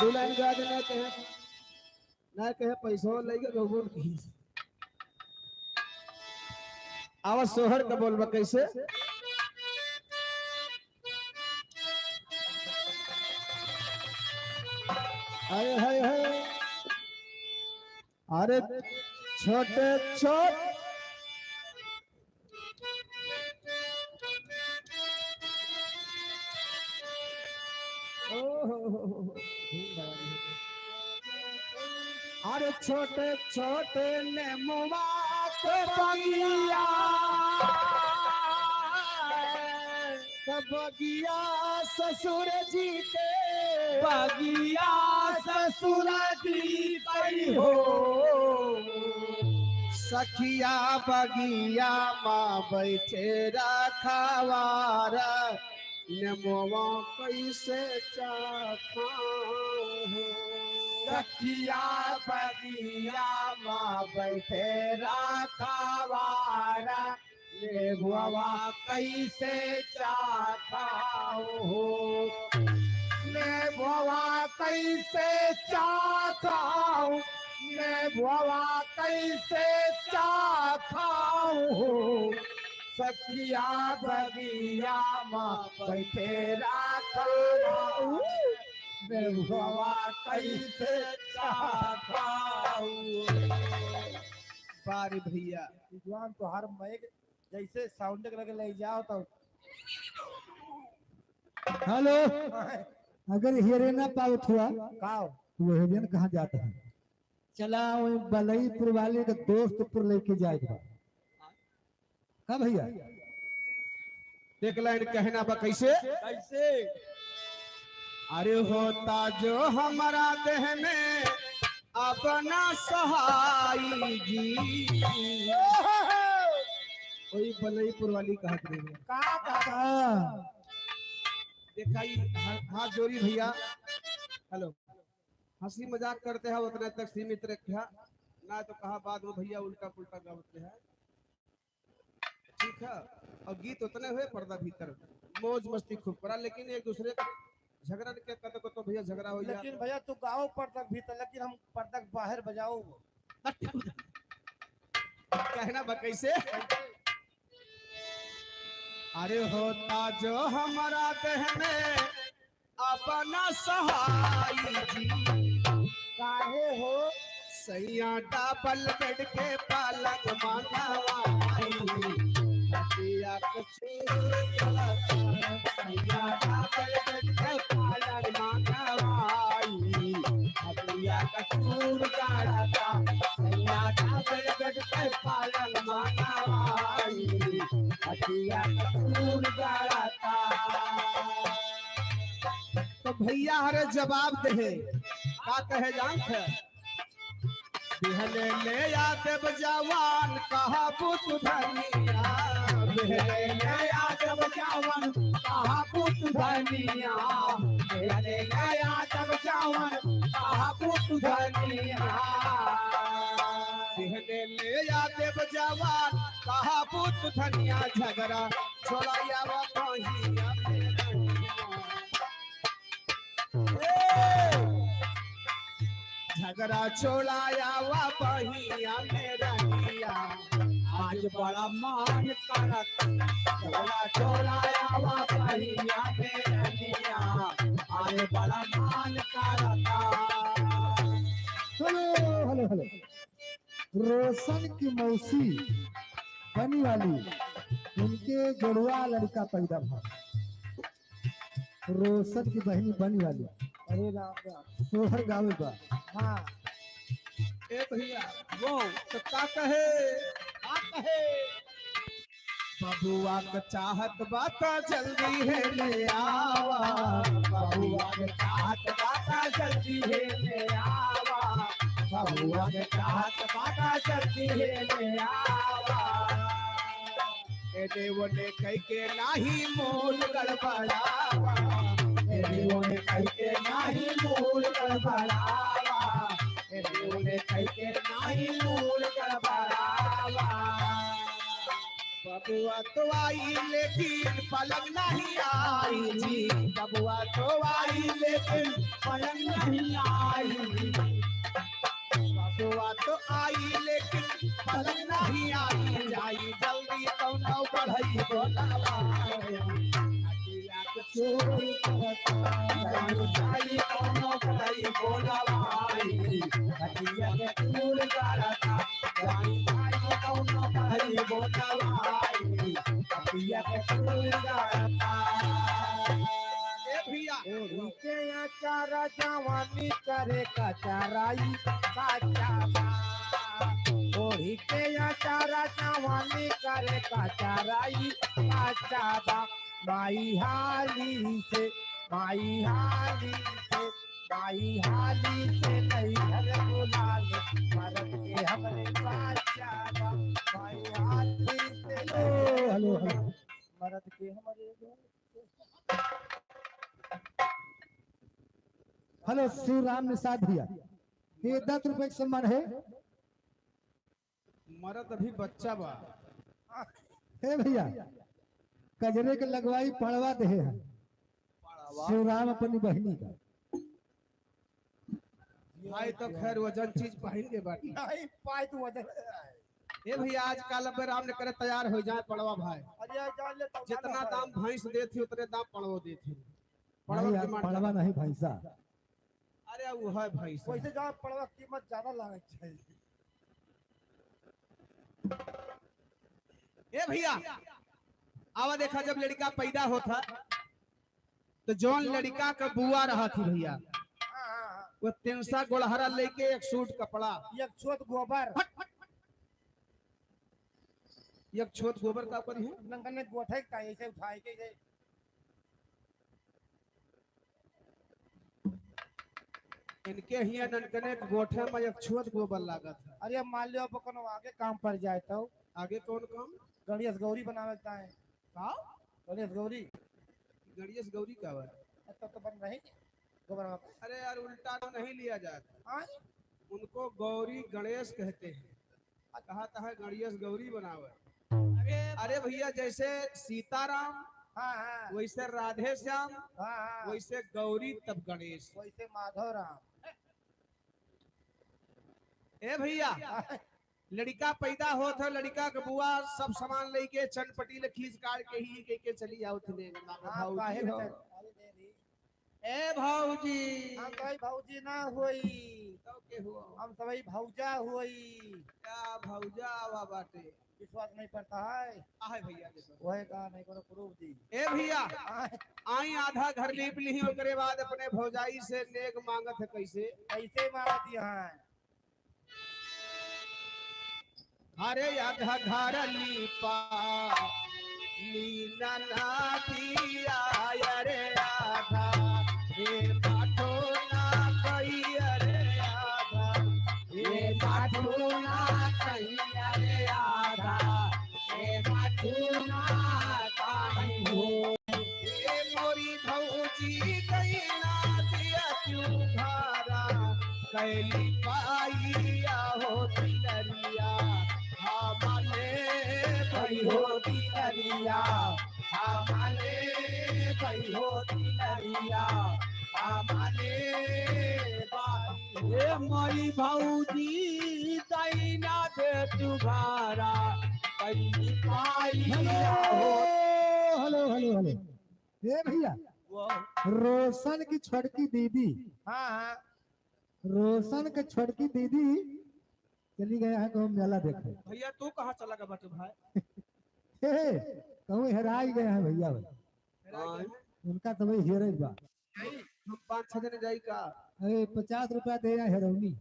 दुल्हन गा देना कहे, ना कहे पैसो लेके गौगुल की। आवा सोहर का बोलबा कैसे? हाय, हाय, हाय। अरे छोटे छोट ओ हो हो हो हो। अरे छोटे छोटे नेमुआ के बगिया, के बगिया ससुर जी के, बगिया ससुर जी के हो। सखिया बगिया मा बैठे रखवारा, नेमवा कैसे चाखा हो। सखिया बगिया मा बैठे रखवारा, नेबुआ कैसे चाखा हो। नेबुआ कैसे चाखा हो। नेबुआ कैसे चाखा हो। सखिया बगिया मा बैठे रखवारा, नेबुआ कैसे चाखा हो। बारी भैया। विद्वान तोहार माइक जैसे साउंड के लगे ले जाओ तो। हेलो, अगर हेरे ना पावत हुआ, काओ? तो हेरियन कहाँ जाता है? चला, वही बलईपुर वाले का दोस्तपुर लेके जाए बा। का भैया? एक लाइन कहना बा, कैसे? कैसे? अरे होता जो हमारा देह में अपना सहाई जी। ओही बलईपुर वाली कहत रही है। का, का, का? देखा ई हा-, हाथ जोड़ी भैया। हेलो, हंसी मजाक करते हैं, उतने तक सीमित रखे हैं, ना तो कहा बाद में भैया उल्टा पुल्टा गावते हैं। ठीक है, और गीत उतने हुए, पर्दा भीतर मौज मस्ती खूब करा, लेकिन एक दूसरे का झगड़ा के कत को तो भैया झगड़ा हो गया। लेकिन भैया तू गाओ पर्दा भीतर, लेकिन हम पर्दा बाहर बजाओ। कहना बा कैसे? अरे होता जो हमारा देह में अपना सहाय जी। काहे हो? सैया डबल बेड के पलंग मंगवाई, हटिया कसूर गड़ता। सैया डबल बेड के पलंग मंगवाई, हटिया कसूर गड़ता। सैया डबल बेड के पलंग मंगवाई, हटिया कसूर गड़ता। तो भैया हरे जवाब देहे, का कहे जानत है? बिहने ले आ देब जवान, कहा पुत धनिया। बिहने ले आ देब जवान, कहा पुत धनिया। बिहने ले आ देब जवान, कहा पुत धनिया। बिहने ले आ देब जवान, कहा पुत धनिया। झगड़ा छोड़ा आवा बहिया में रहिया। ए! झगड़ा छोड़ा आवा बहिया में रहिया, आज बड़ा मान करत। झगड़ा छोड़ा आवा बहिया में रहिया, आज बड़ा मान करता। हेलो, हेलो, हेलो। रोशन की मौसी बनी वाली, उनके जुड़वा लड़का पैदा भा। रोशन की बहिनी बनी वाली। अरे राम राम। तोहर गावे बा। हाँ। ए भैया, वो तो का कहे? का कहे? बबुआ के चाहत बा त जल्दी है ले आवा। बबुआ के चाहत बा त जल्दी है ले आवा। बबुआ के चाहत बा त जल्दी है ले आवा। एने ओने कइके नाही मूड गड़बड़ावा। एने ओने कइके नाही मूड गड़बड़ावा। एने ओने कइके नाही मूड गड़बड़ावा। बबुआ तो आई लेकिन पलंग नहीं आई जी। बबुआ तो आई लेकिन पलंग नहीं आई। बबुआ तो आई लेकिन पलंग नहीं आई। जाई जल्दी कौनो बढ़ई बोलावा। हटिया के चोरी करता। जाई कौनो बढ़ई बोलावा। हटिया के चोरी करता। जाई कौनो बढ़ई बोलावा। हटिया के चोरी करता। ए भैया। ओढ़ी के अचारा जवानी करे कचराई कचाबा। ओढ़ी के अचारा जवानी करे कचराई कचाबा। माई हाली से, माई हाली से, माई हाली से नैहर बुला ले, मरद के हमरे बचाबा। माई हाली से हेलो, हेलो, हेलो। मरद के हमरे हेलो, शिवराम निषाद भैया, ये दस रुपए के सम्मान है। मरद अभी बच्चा बा। हे भैया, कजरे के लगवाई पड़वा देहे हैं। पड़वा? शिवराम अपनी बहिनी का। भाई तो खैर वजन चीज पहिन के बाटी। नहीं, पाए तो वजन। ए भैया, आजकल अब राम ने करे तैयार हो जाए पड़वा भाई। अरे यार, जान ले तो जितना जान ले। दाम भैंस देत ही, उतने दाम पड़वा देत ही। पड़वा नहीं यार, की मान पड़वा नहीं, भैंसा। अरे, वो है भैंसा। वैसे जान पड़वा कीमत ज्यादा लागे चाहिए। ए भैया, आवा देखा, जब लड़का पैदा होता, तो जौन लड़का का बुआ रहा थी भैया, हाँ, हाँ, हाँ। वो तीन सा गोड़हरा लेके एक सूट कपड़ा, एक छोट गोबर। हट, हट। एक छोट गोबर का करी है? नंगने गोठे का ऐसे उठाए के, ऐसे। इनके हियाँ ननकने के गोठे में एक छोट गोबर लागत है। अरे, मान लियो, अब कोनो आगे काम पड़ जाए तो। आगे कौन काम? गणेश गौरी बनावे के चाहे। का? गणेश गौरी। गणेश गौरी का बा? तो, तो बन रही गोबर में। अरे यार, उल्टा तो नहीं लिया जाता। हाँ? उनको गौरी गणेश कहते हैं। कहा था गणेश गौरी बनावे। अरे अरे भैया, जैसे सीताराम, हाँ, हाँ। वैसे राधे श्याम, हाँ, हाँ। वैसे गौरी, तब गणेश। वैसे माधव राम। ए भैया, लड़का पैदा होत है, लड़का के बुआ सब सामान लेके चनपटी ले खींच काट के ही के, के चली आओ थे लेने, मांगो हाँ, भौजी काहे हो। बेटा? अरे दे दी। ए भौजी। हम सबई भौजी ना होई। तो के हो? हम सबई भौजा होई। क्या भौजा आवा बाटे? विश्वास नहीं पड़ता है। आहे भैया के तो। वह का नहीं करो proof दी। ए भैया, आए। आई आधा घर लीप लिही, ओकरे बाद अपने भौजाई से नेग मांगत है कैसे? कैसे मांगत है? अरे आधा घर लीपा लीना ना दिया, अरे आधा ए बाटो ना कही, अरे आधा ए बाटो ना कही, अरे आधा ए बाटो ना कही हो। ए मोरी भौजी गईना दिया क्यों धारा, कैली पाइया हो दिलरिया, हमले भई हो दिलरिया, हमले भई हो दिलरिया, हमले भाई। ए मोरी भौजी गईना दे तू धारा, कैली पाइया हो। हेलो, हेलो, हेलो। ए भैया, वो। रोशन की छोटकी दीदी। हाँ, हाँ। रोशन के छोटकी दीदी चली गए हैं कहूँ मेला देखे। भैया, तू कहाँ चला गया बाटे भाई? हे, कहूँ हेराई गए हैं भैया भाई। हेराई गए हैं? उनका तो भाई हेरे बा। नहीं, हम पाँच छह जने जाई का? अरे, पचास रुपया दे या हेरौनी।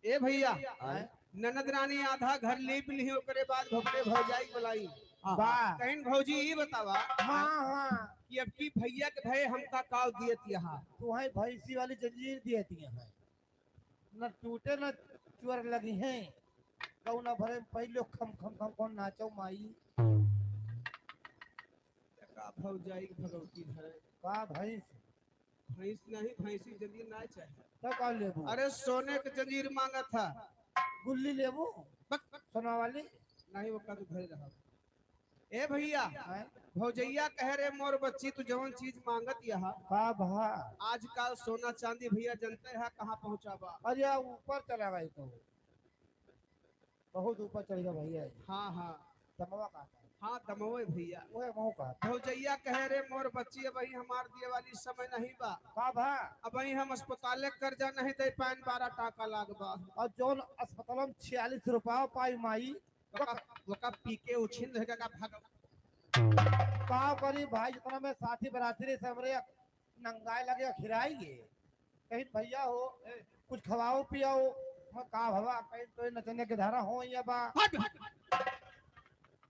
ए भैया, आय। ननद रानी आधा घर लीप लिही, ओकरे बाद भपरे भौजाई बुलाई। हाँ। वाह। कहिन भौजी ई बतावा हाँ, हाँ। कि अब की भैया के भय हमका काव दियत यहाँ? तू है भैंसी वाली जंजीर दियत यहाँ। न टूटे न चोर लगी हैं। कौन भरे पहले खम खम खम कौन नाचो माई। का भौजाई भगवती धरे। का भैंस? भैंस नहीं, भैंसी जंजीर ना चाहे। तो का लेबू? अरे सोने के जंजीर मांगत है। गुल्ली लेबू? बक, बक। सोना वाली? नहीं, वो का तो घर रहा। ए भैया, हैं? भौजैया कहे रे मोर बच्ची, तू जवन चीज मांगत यहा। का भा? आजकल सोना चांदी भैया जनते है कहाँ पहुँचा बा। अरे ऊपर चला गई तो। बहुत ऊपर चढ़ गया भैया। हाँ, हाँ। दमवा का? हाँ, दमवे भैया। ओए मऊ का? भौजैया कहे रे मोर बच्ची, अबहीं हमार दिए वाली समय नहीं बा। का भा? अबहीं हम अस्पताले के कर्जा नहीं दे पाएन, बारह टाका लाग बा। और जौन अस्पताल में छियालीस रुपया पाई माई, वका, वका पी के उछिन रह गया भाग। का करी भाई, जितना में साथी बराती रहे, सब रे नंगाए लगे, खिराई गे। कहिन भैया हो, ए, कुछ खवाओ पियाओ। मैं का भवा, कहिन तो नचने के धारा हो या बा। हट, हट।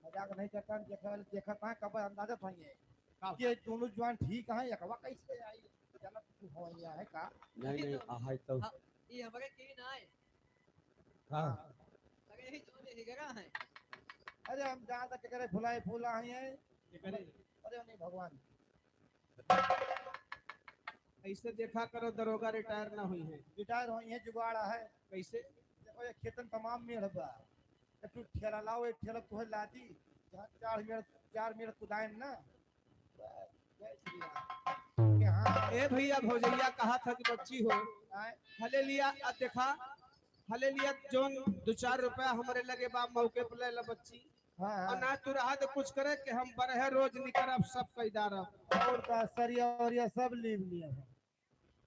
मजाक नहीं करता, देखा, देखा कहाँ कब अंदाजा था ये। का? ये दोनों जवान ठीक हैं, एकवा कैसे आई? जाना कुछ हो या है का? नहीं, नहीं, आ, है तो। हाँ, ये हमारे के ना है। हाँ। अरे, यही जो ये हिगरा है। अरे, हम जहाँ तक केकरे फुलाए फूला हैं। केकरे? अरे, नहीं, भगवान। ऐसे देखा करो, दरोगा रिटायर ना हुई है। रिटायर हुई है, जुगाड़ है। कैसे? देखो, ये खेतन तमाम मेड़ बा। एक ठो ठेला लाओ, एक ठेला तुहे लादी। जहाँ चार मेड़, चार मेड़ कुदाएन ना। ए भैया, भौजैया कहा था कि बच्ची हो, आय। हले लिया, आ देखा, हले लिया, जौन दो चार रुपया हमरे लगे बा, मौके पर ले ला बच्ची। हाँ, हाँ। और ना तू रहा तो कुछ करे कि हम बरहे रोज निकरब, सब कैदारब। और का, सरिया वरिया सब लीप लिया है।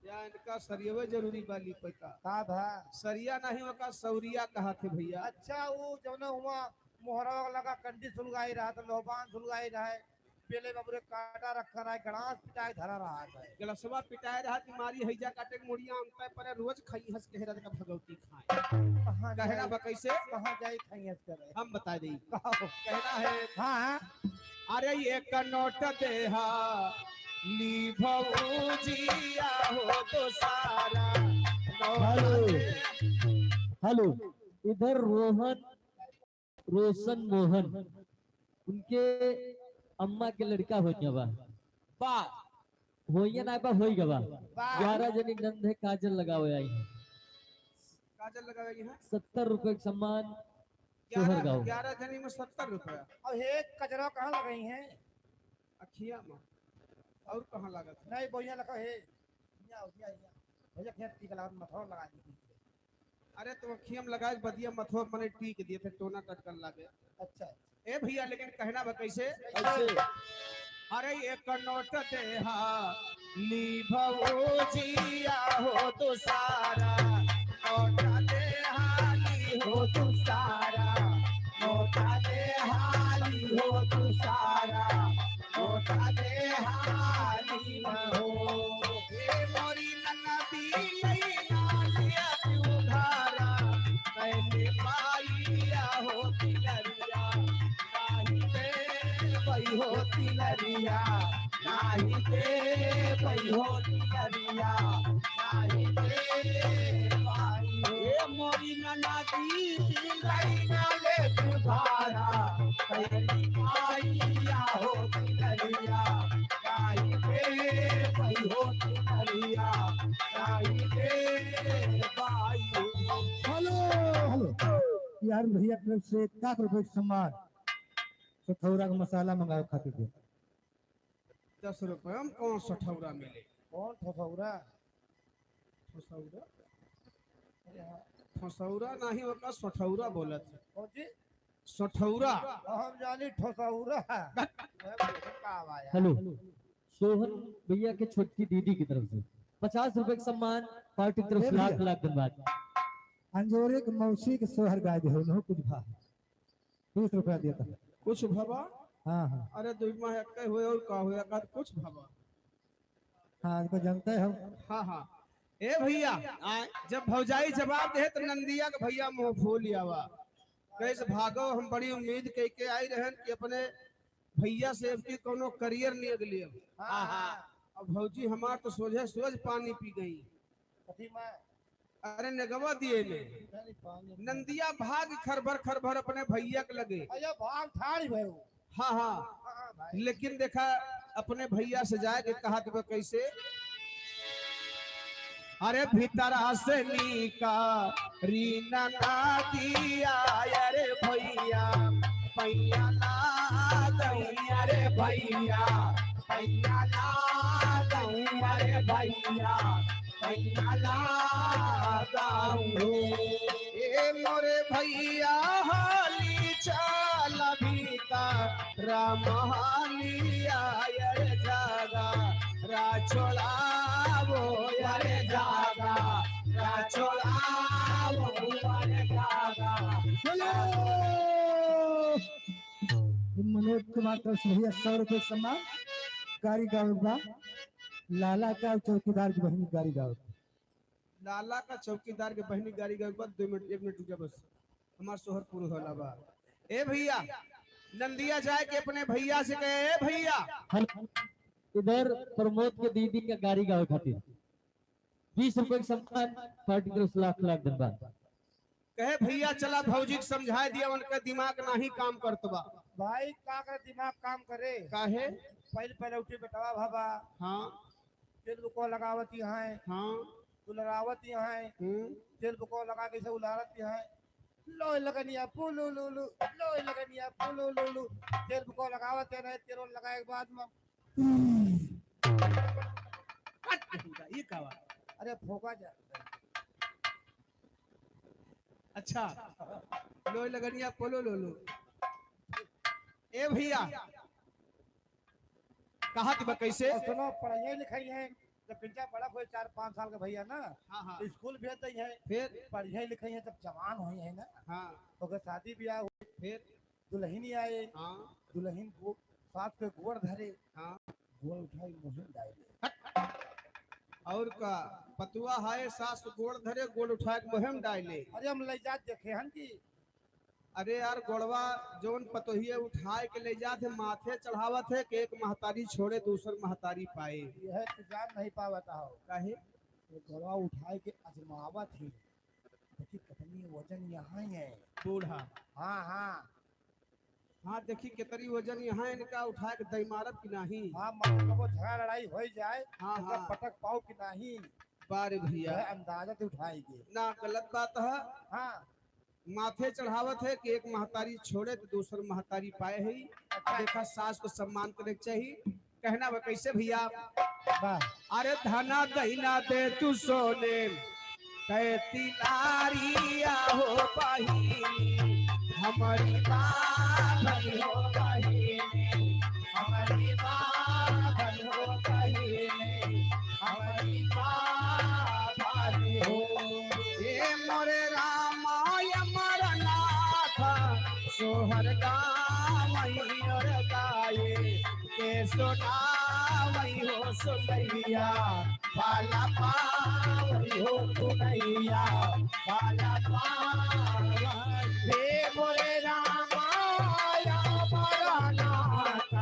या इनका सरियवे जरूरी बा लीपे का? का भा? सरिया नहीं, ओका सौरिया कहा थे भैया। अच्छा, वो जौन हुआ मोहरा लगा, कंडी सुलगाई रहा था, लोहबान सुलगाई रहा है, पेले बबुरे काटा रखा रहा है, गड़ास पिटाए धरा रहा है। गलसवा पिटाए रहा कि मारी हैजा काटे के मुड़िया अंतै परे, रोज खाई हंस के रह का भगवती खाए। कहाँ कहना जाए? बा कैसे? कहाँ जाए खाई हंस करे? हम बता देई। कहो। कहना है। हाँ, हाँ। अरे एक नोट देहा ली भौजिया हो तो सारा नोट हेलो। दे। हेलो, इधर रोहन, रोशन मोहन, उनके अम्मा के लड़का होइया बा। बा। होइया ना बा, होई गवा। बा। ग्यारह जनी नंद है, काजल लगावे आई है। काजल लगावे आई है। सत्तर रुपए के सम्मान, ग्यारह, सोहर गाँव। ग्यारह जनी में सत्तर रुपया। और हे कजरा कहाँ लगाई हैं? अखिया में। और कहाँ लागत है? नहीं, बढ़िया लगा है। यहाँ, यहाँ, यहाँ। भैया, खेत की कला मथुरा लगा दी। अरे, तो अखिया में लगाए के बदिया मथुरा मने टीक दिए थे, टोना टटकन लागे। अच्छा। ए भैया, लेकिन कहना बा कैसे? कैसे? अरे एक नोट देहा ली भौजिया हो दुसारा, नोट देहा ली हो दुसारा, नोट देहा ली हो दुसारा, नोट देहा ली हो। ए मोरी ननदी लइना लिया उधारा, कैसे पाइया हो तिलरिया, नाही देबै हो तिलरिया, नाही देबै हो तिलरिया, नाही देबै। ए मोरी ननदी लइना ले उधारा, कैसे पाइया हो तिलरिया, नाही देबै हो तिलरिया, नाही देबै। हेलो, हेलो। यार भैया तरफ से दस रुपए के सम्मान। सठौरा का मसाला मंगावे खातिर दे। दस रुपए में कौन सठौरा मिले? कौन ठसौरा? ठसौरा? अरे हाँ। ठसौरा नहीं, ओका सठौरा बोलत है। कौन चीज? सठौरा। हम जानी ठसौरा। मैं बोलूं का आवाज है? हेलो, सोहन भैया के छोटकी दीदी की तरफ से पचास रुपए का सम्मान, पार्टी की तरफ से ए भैया। लाख लाख धन्यवाद। अंजोरे के मौसी के सोहर गाय दे हो, कुछ भा। बीस रुपया देता। कुछ भवा? हाँ, हाँ। अरे, दुई माह एक्के होए और का होए, का कुछ भवा? हाँ, इसको जानते हैं हम। हाँ, हाँ। ए भैया, आए। जब भौजाई जवाब दे तो नंदिया के भैया मुंह फूल आवा। कैसे भागो, हम बड़ी उम्मीद कई के आई रहन कि अपने भैया से अब की कोनो करियर नहीं अगली अब। हाँ, हाँ। अब भौजी हमार तो सोझे सोझ पानी पी गई। कथी में? अरे नेगवा दिए में। नहीं, पानी में। नंदिया भाग खरभर खरभर अपने भैया के लगे। अरे भाग ठाड़ी भयो। हाँ, हाँ। हाँ, हाँ, भाई। लेकिन देखा, अपने भैया से जाए के कहा तो कैसे? अरे भीतरा से निकारी ननदिया, अरे भैया, पैया ला दई, अरे भैया, पैया ला दई, अरे भैया, पैया ला दई। ए मोरे भैया, हाली चाल भीतर रामहालिया, अरे जागा रा छोड़ावो, अरे जागा रा छोड़ावो, अरे जागा। हेलो। मनोज कुमार तरफ से भैया सौ रुपये सम्मान। गाड़ी गावे बा। लाला का चौकीदार की बहन गाड़ी गावे। लाला का चौकीदार के बहनी गाड़ी गावे के बाद दो मिनट, एक मिनट रुक जा बस, हमार सोहर पूरा होला बा। ए भैया, नंदिया जाए के अपने भैया से कहे, "ए भैया।" हेलो, इधर प्रमोद के दीदी का गाड़ी गावे खातिर बीस रुपए के सम्मान, पार्टी तरफ से लाख लाख धन्यवाद। कहे, "भैया चला भौजी के समझाए दिया, उनका दिमाग नाही काम करत बा।" भाई का करे दिमाग काम करे? काहे? पहले पहले उठी बेटवा बाबा। हाँ। तेल बुको लगावत ही हैं। हाँ। दुलरावत ही हैं। हम्म। तेल बुको लगा के इसे उलारत ही हैं। लोय लगनिया पुलु लुलु, लोय लगनिया पुलु लुलु। तेल बुको लगावत है ना, तेल लगाए के बाद में। ये का बा? अरे फोका जा। अच्छा, लोय लगनिया पुलु लुलु। ए भैया, कहा थी बा कैसे? और सुनो, पढ़ाई लिखाई है, जब पिंचा बड़ा होए, चार पाँच साल का भैया ना, हाँ, हाँ। तो स्कूल भेज दई है, फिर? पढ़ाई लिखाई है, जब जवान होई है ना, हाँ। तो ओकर शादी ब्याह हो, फिर? दुल्हन आए, हाँ। दुल्हन गो-, सास के गोड़ धरे, हाँ। गोड़ उठाई मुहिम डाले। हट। और का, पतुआ हाय, सास के गोड़ धरे, गोड़ उठाए के मुहिम डाले। अरे हम ले जात देखे हन कि अरे यार, गोड़वा जौन पतोहिया उठाए के ले जात है, माथे चढ़ावत है कि एक महतारी छोड़े दूसर महतारी पाए। यह तो जान नहीं पावत हो। काहे? ये गोड़वा उठाए के अजमावत है। देखी कितनी वजन यहाँ है। बूढ़ा। हाँ, हाँ। हाँ, देखी कितनी वजन यहाँ है, इनका उठाए के दई मारब कि नहीं? हाँ, मतलब वो झगड़ा लड़ाई हो जाए, हाँ, तो हाँ। पटक पाओ कि नहीं? बारे भैया। यह अंदाजा तो उठाएगी। ना, गलत बात है। हाँ। माथे चढ़ावत है कि एक महतारी छोड़े तो दूसर महतारी पाए है। अच्छा। देखा, सास को सम्मान करे के चाहिए। कहना बा कैसे भैया? वाह। अरे धना दहिना दे तू सोने, कै तिलारिया हो बहिनी, हमारी बात हो बहिनी, हमारी बात भारी हो। हे मोरे रामा अमरनाथ, सोहर गावई और गाए, के सुनावई हो सुनैया, पाला पावई हो सुनैया, पाला पावई। हे मोरे रामा अमरनाथ,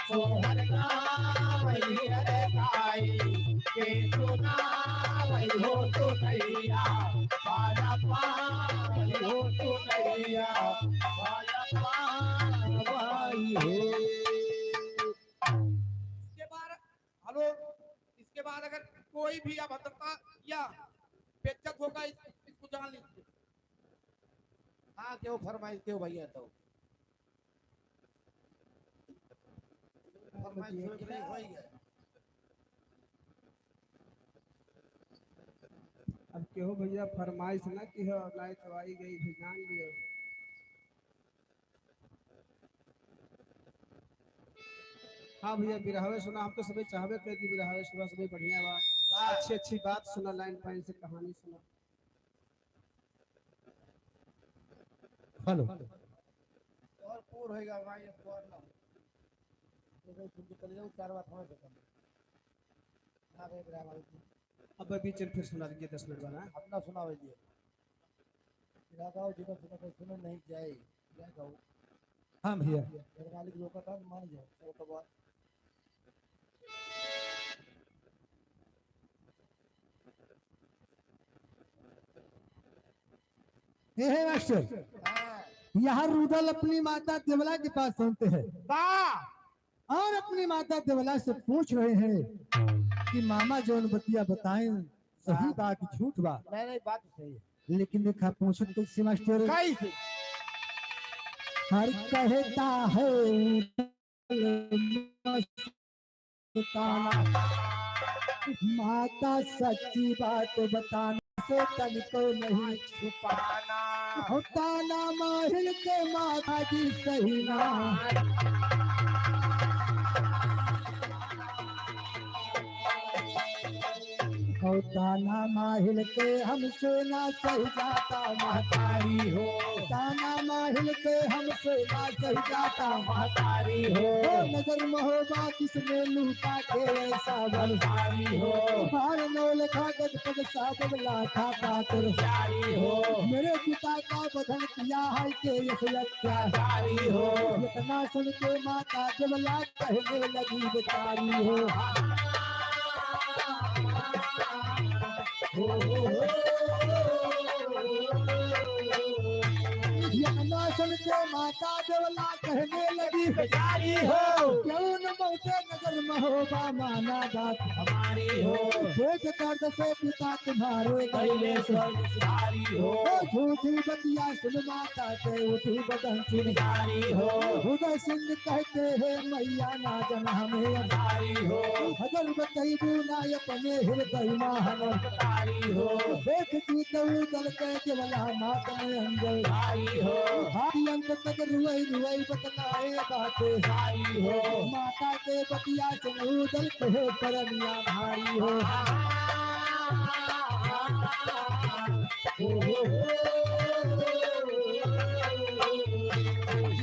सोहर गावई अरे गाई, के सुनावई हो सुनैया, पाला पावई हो सुनैया, पाला पावई हो। इसके बाद, हेलो, इसके बाद अगर कोई भी अभद्रता या बेइज्जत होगा, इस, इसको जान लीजिए। हाँ, क्यों फरमाइश, क्यों भैया, तो फरमाइश हो गई, हो ही गया। अब केहू भैया फरमाइश ना की हो, नाई तो आई गई भी जान लियो। हाँ भैया, बिरहवे सुना, हम तो सभी चाहबे कर दी बिरहवे सुना, सभी बढ़िया बा, अच्छी अच्छी बात सुना, लाइन पाइन से कहानी सुना। हेलो। और पूर होएगा भाई, अब पूर ना। तो भाई, तुम चले जाओ, चार बात हमारे से कम। हाँ भाई, बिरहवे वाले की। अब अभी चल फिर सुना दीजिए, दस मिनट वाला। अपना सुना दीजिए। रागाओ जिधर सुना कोई सुने नहीं जाए। रागाओ। हाँ भैया। घर मालिक रोका था, मान जाओ। वो तो बात। ए है मास्टर, हाँ। यहाँ रुदल अपनी माता देवला के पास पहुंचते हैं। वाह। और अपनी माता देवला से पूछ रहे हैं कि मामा जौन बतिया बताएं, सही हाँ। बात झूठ बा। नहीं, नहीं, बात सही है। लेकिन देखा पूछत कैसे मास्टर? कैसे? हर कहता है बताना, माता सच्ची बात बताना से तनिको नहीं छुपाना। हो ताना माहिल के माता जी सही ना। हो ताना माहिल के हमसे ना सही जाता महतारी हो। ताना माहिल के हमसे ना सही जाता महतारी हो। हो नजर महोबा किसने लूटा के ऐसा बलसारी हो। बार नौ लखा गज पग सा बगला था पात्र प्यारी हो। मेरे पिता का बधन किया है के यस अत्याचारी हो। इतना सुन के माता देवला कहने लगी बेचारी हो। इतना सुन के माता देवला कहने लगी बेचारी हो। क्यों न मौते नजर महोबा माना बात हमारी हो। पेट दर्द से पिता तुम्हारे गईले स्वर्ग सिधारी हो। ओ झूठी बतिया सुन माता के उठी बदन चिनगारी हो। उदय सिंह कहते हैं मैया ना जन हमें अंधारी हो। अगर बतैबू ना अपने हृदय मा हम अंधकारी हो। देख जीतऊ दल के देवला मात में अंजल भारी हो। हाथी अंत तक रुई रुई बतलाए बातें भारी हो। माता के बतिया सुनऊ दल के परनिया भारी हो।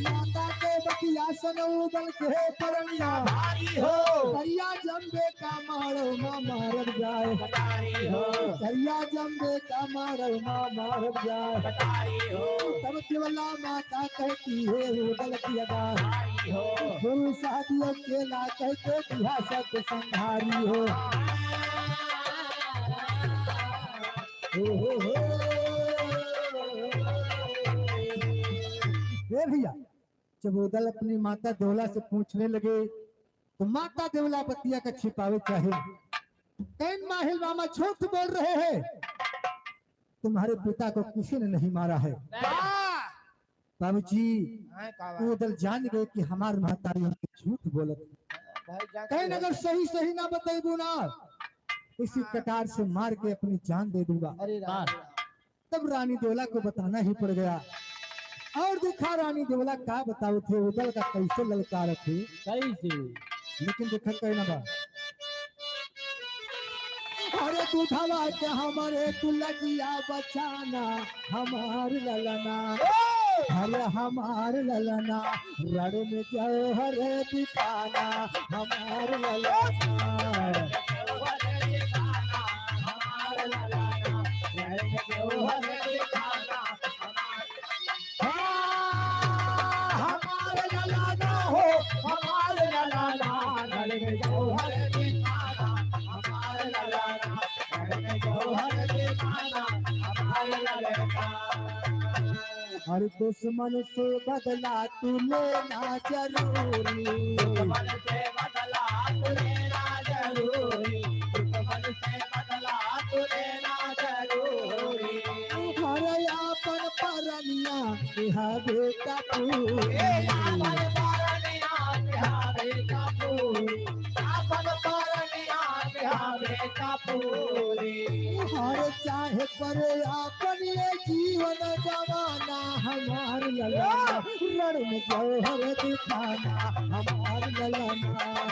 माता के बतिया सुनऊ दल के परनिया भारी हो। करिया जम्बे का मारो मा मारब जाए। कटारी हो। करिया जम्बे का मारो मा मारब जाए। कटारी हो। तब देवला माता कहती है हो गलती अदा। कटारी हो। गुरु साहब लोग के ना कहते बिहा सत संघारी हो। हो, हो, हो। ए भैया, जब उदल अपनी माता देवला से पूछने लगे, तो माता देवला बतिया का छिपावे चाहे। कहेन माहिल मामा झूठ बोल रहे हैं, तुम्हारे पिता को किसी ने नहीं मारा है। वाह! बाबूजी, हाँ, का बात? उदल जान गए कि हमार महतारी हमके झूठ बोलत है। भाई, जान कहेन गए। अगर सही सही ना बतैबू ना, इसी हाँ। कटार से मार के अपनी जान दे दूंगा। अरे राम, हाँ। राम। तब रानी देवला को बताना ही पड़ गया। और देखा रानी देवला का बतावत है, उदल का कैसे ललकारत है। कैसे? लेकिन देखा कहे ना बा। दूधवा के हमरे तू लजिया बचाना, हमार ललना, अरे हमार ललना, रण में जौहर दिखाना, हमार ललना। हाँ, हमार ललना हो, हमार ललना, रण में जौहर दिखाना, हमार ललना, रण में जौहर दिखाना, हमार ललना। हर दुश्मन से बदला तू लेना जरूरी। दुश्मन से बदला तू लेना जरूरी। दुश्मन से बदला तू लेना जरूरी। अरे आपन परनिया देहा बेटा पूरी। ए आपन परनिया देहा बेटा पूरी। आपन परनिया देहा बेटा पूरी। अरे चाहे परे आपन ये जीवन गवाना, हमार ललना, रण में जौहर दिखाना, हमार ललना।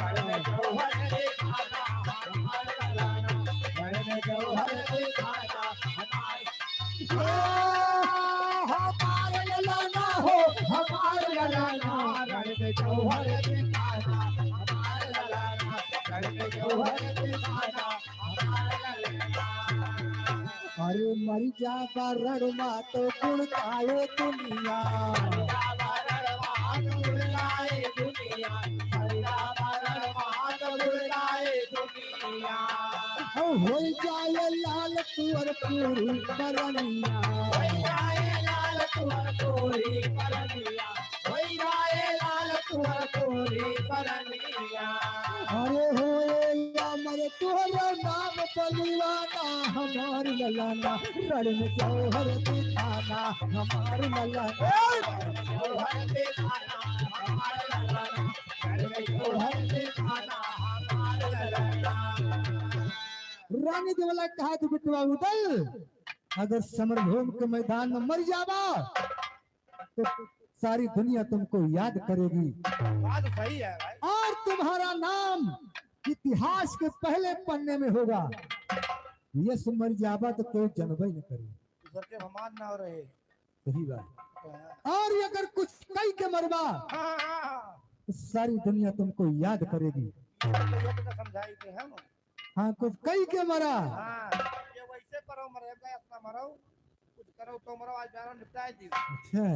रण में जौहर दिखाना, हमार ललना। रण में जौहर दिखाना, हमार, हाँ, हमार ललना हो, हमार ललना। रण में जौहर दिखाना, हमार ललना। रण में जौहर दिखाना, अरे मर जाबा रणमा तो गुण गाए दुनिया। मर जाबा रणमा तो गुण गाए दुनिया। मर जाबा रणमा तो गुण गाए दुनिया। ओ होई जाए लाल तुअर पूरी परनिया। होई जाए लाल तुअर पूरी परनिया। होई जाए लाल तुअर पूरी परनिया। अरे होए अमर तोहरा नाम बलिवाना, हमार ललना, रण में जौहर दिखाना, हमार ललना। जौहर दिखाना, हमार ललना, रण में जौहर दिखाना, हमार ललना। रानी देवला कहा कि बिटवा उदल, अगर समरभूमि के मैदान में मर जाबा, तो सारी दुनिया तुमको याद करेगी। बात सही है भाई। और तुम्हारा नाम इतिहास के पहले पन्ने में होगा। यस मर जाबा तो कोई जनबे न करे। दूसर के भमान ना हो रहे। सही बात। हाँ। और अगर कुछ कई के मरबा, हाँ, हाँ, हाँ। तो सारी दुनिया तुमको याद करेगी। ये तो समझाई थे हम। हाँ, कुछ कई के मरा। हाँ, ये वैसे परो मरे, अपना मरो। कुछ करो तो मरो, आज जानो निपटाए दी। अच्छा।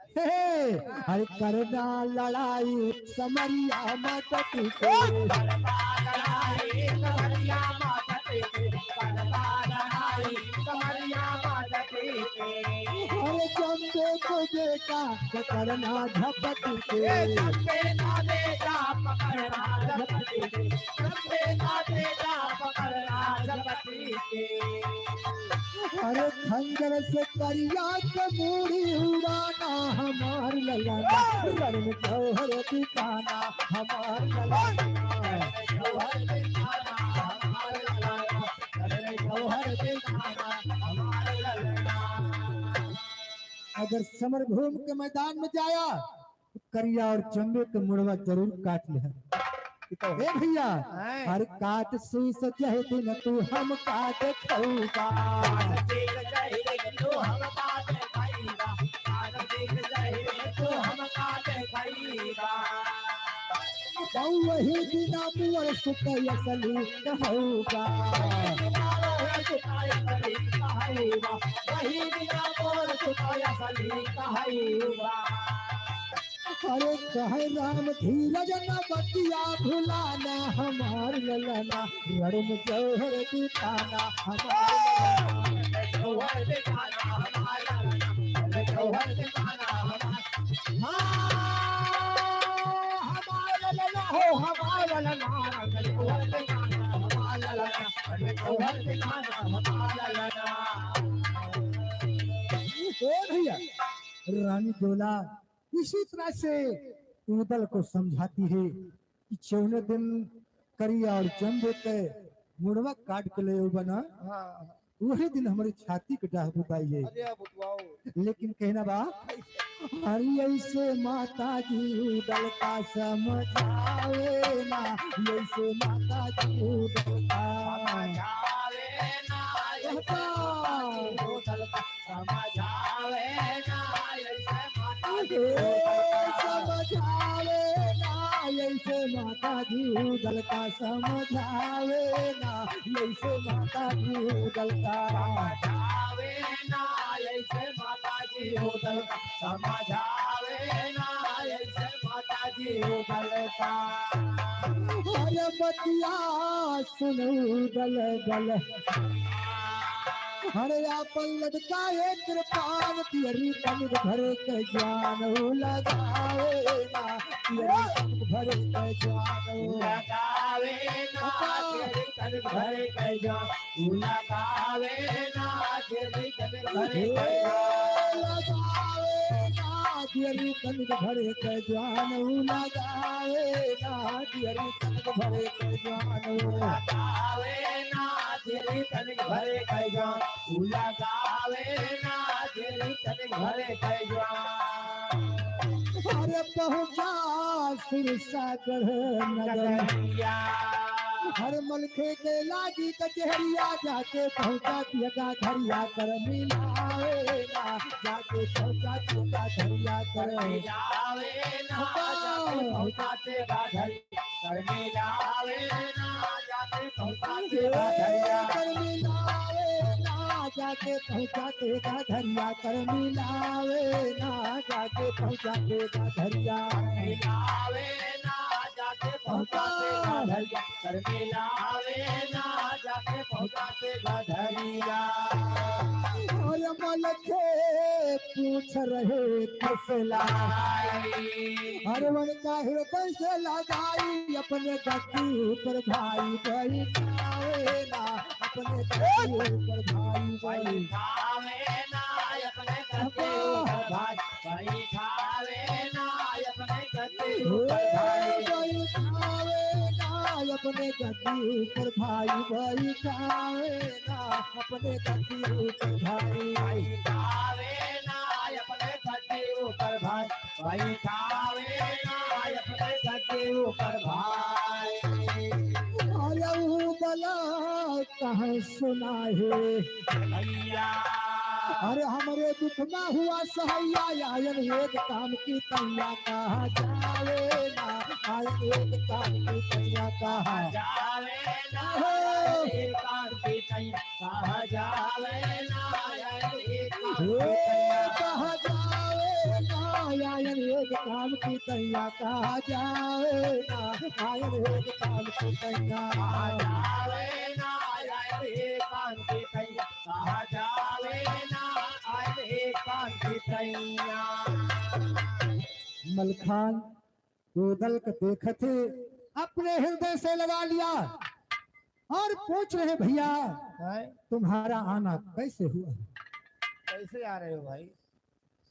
हे, हे, अरे करना लड़ाई समरिया मदद के। करना लड़ाई समरिया मदद के। करना लड़ाई समरिया मदद के। अरे चंपे को देखा तो करना झपट के। ए चंपे को देखा पकड़ना झपट के। चंपे को देखा पकड़ना झपट के। अरे खंजर से करिया के मूड़ी उड़ाना हमार ललना, रण में जौहर दिखाना हमार ललना। जौहर दिखाना हमार ललना, रण में जौहर दिखाना हमार ललना। अगर समरभूमि के मैदान में जाया, करिया और चंबे के मुड़वा जरूर काट ले। ए भैया, हैं? हर काट शीश जह दिन तू हमका देखौबा। काट शीश जह दिन तू हमका देखौबा। काट शीश जह दिन तू हमका देखौबा। वही दिना मोर सुत असली कहौबा। वही दिना मोर सुत असली कहौबा। वही दिना मोर सुत असली कहौबा। अरे कहे राम धीरज न बतिया भुलाना हमार ललना, रण में जौहर दिखाना हमार ललना। जौहर दिखाना हमार ललना, जौहर दिखाना हमार, हाँ, हमार ललना हो, हमार ललना, जौहर दिखाना हमार ललना, जौहर दिखाना हमार ललना। ए भैया, रानी दोला इसी तरह से उदल को समझाती है कि चौने दिन करिया और चंबे के मुड़वा काट के ले बना, हाँ। वही दिन हमारी छाती के डाह बुताई है। अरे अब उठवाओ। लेकिन कहना बा, अरे ऐसे माता जी उदल का समझावे ना, ऐसे माता जी उदल का समझावे समझावे ना ऐसे माता जी हो दलका। समझावे ना ऐसे माता जी हो दलका, समझावे ना ऐसे माता जी हो दलका। समझावे ना ऐसे माता जी हो दलका, समझावे ना ऐसे माता जी हो दलका। अरे बतिया सुनू दल दल। अरे आपन लड़का एक कृपान तियरी तनिक भरे के जान उ लगावे ना, तियरी तनिक भरे के जान उ लगावे ना, तियरी तनिक भरे के जान उ लगावे ना, तियरी तनिक भरे के जान। लगावे ना, तियरी तनिक भरे के जान उ लगावे ना, तियरी तनिक भरे के जान उ लगावे ना, तियरी तनिक भरे के जान उ लगावे ना, तियरी तनिक भरे के जान। अरे पहुँचा सिरसागढ़ नगरिया। नगरिया। हर मलखे के लागी कचहरिया, जाके पहुँचा दिया गाधरिया कर मिलावे ना, जाके पहुँचा दिया गाधरिया कर मिलावे ना, जाके पहुँचा दिया गाधरिया कर मिलावे ना, जाके पहुँचा दिया गाधरिया कर मिलावे ना, जाके पहुँचा दिया गाधरिया कर मिलावे ना, जाके पहुँचा दिया गाधरिया कर मिलावे ना, जाके पहुँचा दिया गाधरिया। कर मिलावे ना जाके पहुँचा के बधरिया। अरे मलखे पूछ रहे किस लाई। अरे उनका हृदय से लगाई अपने गद्दी ऊपर भाई बैठावे ना, अपने गद्दी ऊपर भाई बैठावे ना, अपने गद्दी ऊपर भाई बैठावे ना, अपने गद्दी ऊपर भाई बैठावे ना, अपने गद्दी ऊपर भाई बैठावे ना, अपने गद्दी ऊपर भाई बैठावे ना, अपने गद्दी ऊपर भाई बैठावे ना, अपने गद्दी ऊपर भाई। अरे ऊ बला कहाँ सुना है भैया। अरे हमरे दुख ना हुआ सहैया, आयन एक काम की तैया कहा जावे ना, आयन एक काम की तैया कहा जावे ना, हो। एक काम की तैया कहा जावे ना, आयन एक काम की तैया कहा जावे ना, आयन एक काम की तैया कहा जावे ना, आयन एक काम की तैया कहा जावे ना, आयन एक काम की तैया कहा जावे ना, आयल हे कांति तैया। मलखान उदल के देखत ही अपने हृदय से लगा लिया और पूछ रहे, "भैया, हैं? तुम्हारा आना कैसे हुआ?" कैसे आ रहे हो भाई?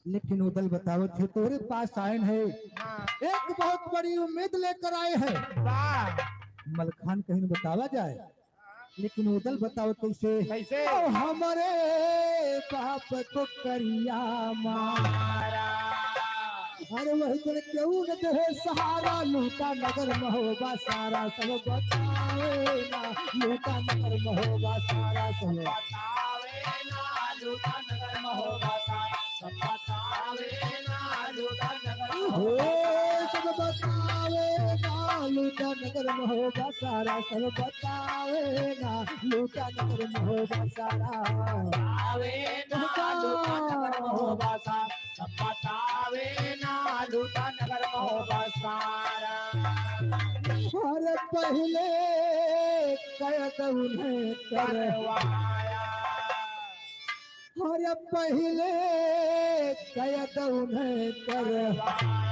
लेकिन उदल बतावत है, "तोरे पास आयन है, हाँ। एक बहुत बड़ी उम्मीद लेकर आए हैं।" वाह। मलखान कहिन बतावा जाए, लेकिन उदल बतावत कैसे? कैसे? "ओ हमरे बाप को करिया मारा।" मारा। अरे वही दिन केहू न देहे सहारा, लूटा नगर महोबा सारा, सब बतावे ना, लूटा नगर महोबा सारा, सब बतावे ना, लूटा नगर महोबा सारा, सब बतावे ना, लूटा नगर हो, महोबा सब बतावे ना, लूटा नगर महोबा सारा, सब बतावे ना, लूटा नगर महोबा सारा। बतावे ना, लूटा नगर महोबा सारा, सब बतावे ना, लूटा नगर महोबा सारा। अरे पहिले कैद उन्हें करवाया। अरे पहिले कैद उन्हें करवाया।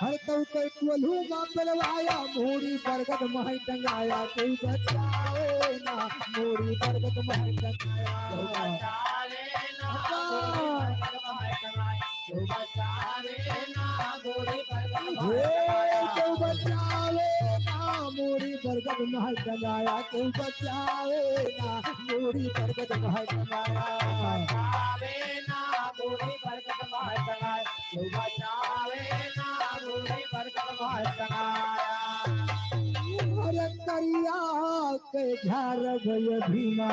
अरे तउ कोई कोल्हू मा पेलवाया, मूड़ी बरगद माई टंगाया, कोई बचावे ना, मूड़ी बरगद माई टंगाया। कोई बचावे ना, मूड़ी बरगद माई टंगाया, कोई बचावे ना, मूड़ी बरगद माई टंगाया। हे, कोई बचावे ना, मूड़ी बरगद माई टंगाया, कोई बचावे ना, मूड़ी बरगद माई टंगाया। बचावे ना, मूड़ी बरगद माई टंगाया, कोई बचावे ना, मूड़ी बरगद माई टंगाया। अरे करिया झार भय भीमा।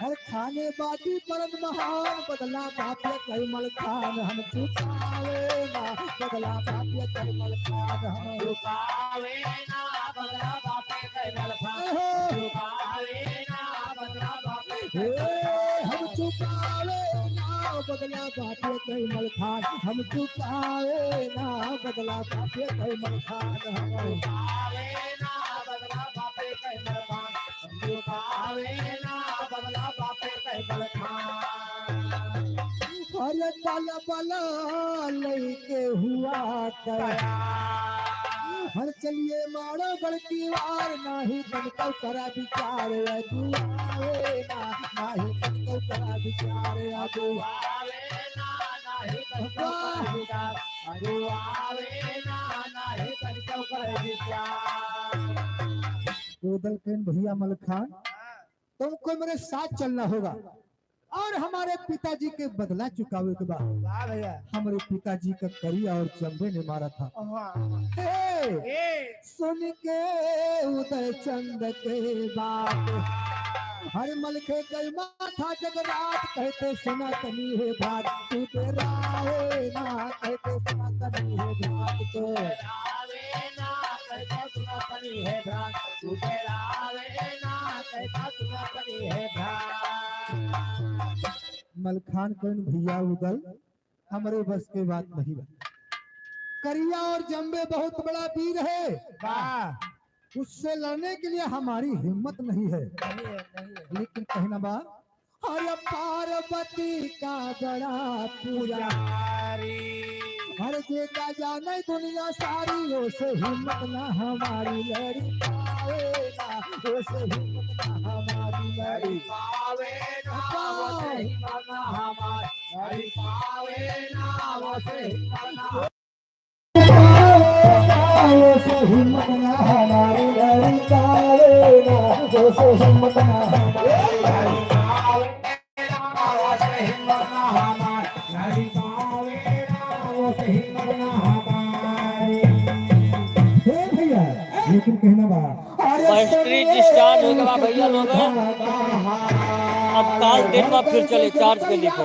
हर खाने बाजी परन महान, बदला बापे कई मलखान, हम चुकावे ना, बदला बापे कई मलखान, हम चुकावे ना, बदला बापे कई मलखान, ओहो। चुकावे ना, बदला बापे कई हे, मलखान। हम चुकावे ना, बदला बापे कई मलखान, हम चुकावे ना, बदला बापे कई मलखान, हम चुकावे ना, बदला बापे कई मलखान। अरे बला बला लइके हुआ तैयार। हर चलिए मारो बड़की वार, नाही तनिको करा विचार, अगुआवे ना, नाही तनिको करा विचार, अगुआवे ना, नाही तनिको करा विचार, अगुआवे ना, नाही तनिको करा विचार। उदल कहेन भैया मलखान, तुमको मेरे साथ चलना होगा और हमारे पिताजी के बदला चुकावे के बा। वाह भैया। हमारे पिताजी का करिया और जम्बे ने मारा था। वाह। हे! हे! सुन के उदय चंद के बात, हर मलखे गई माथा जगरात, कहते सुना तनी हे बात, तू डेरावे ना, कहते सुना तनी हे बात, तो डेरावे ना, कहते सुना तनी हे बात। मलखान कहेन भैया उदल, हमरे बस के बात नहीं बा। करिया और जम्बे बहुत बड़ा वीर है। वाह। उससे लड़ने के लिए हमारी हिम्मत नहीं है। नहीं है, नहीं है। लेकिन कहना बा, अरे पार्वती का बड़ा पुजारी। पुजारी। हर जेका जाने दुनिया सारी, ओसे हिम्मत ना हमारी लड़ी पावे ना, ओसे हिम्मत ना हमारी लड़ी लड़ी पावे ना, ओसे हिम्मत ना हमारी लड़ी पावे ना, ओसे हिम्मत ना हे भैया, लेकिन कहना बा, अरे बैटरी डिस्चार्ज हो गया भैया लोग। अब काल दिन में फिर चले, चार्ज पे लिखो।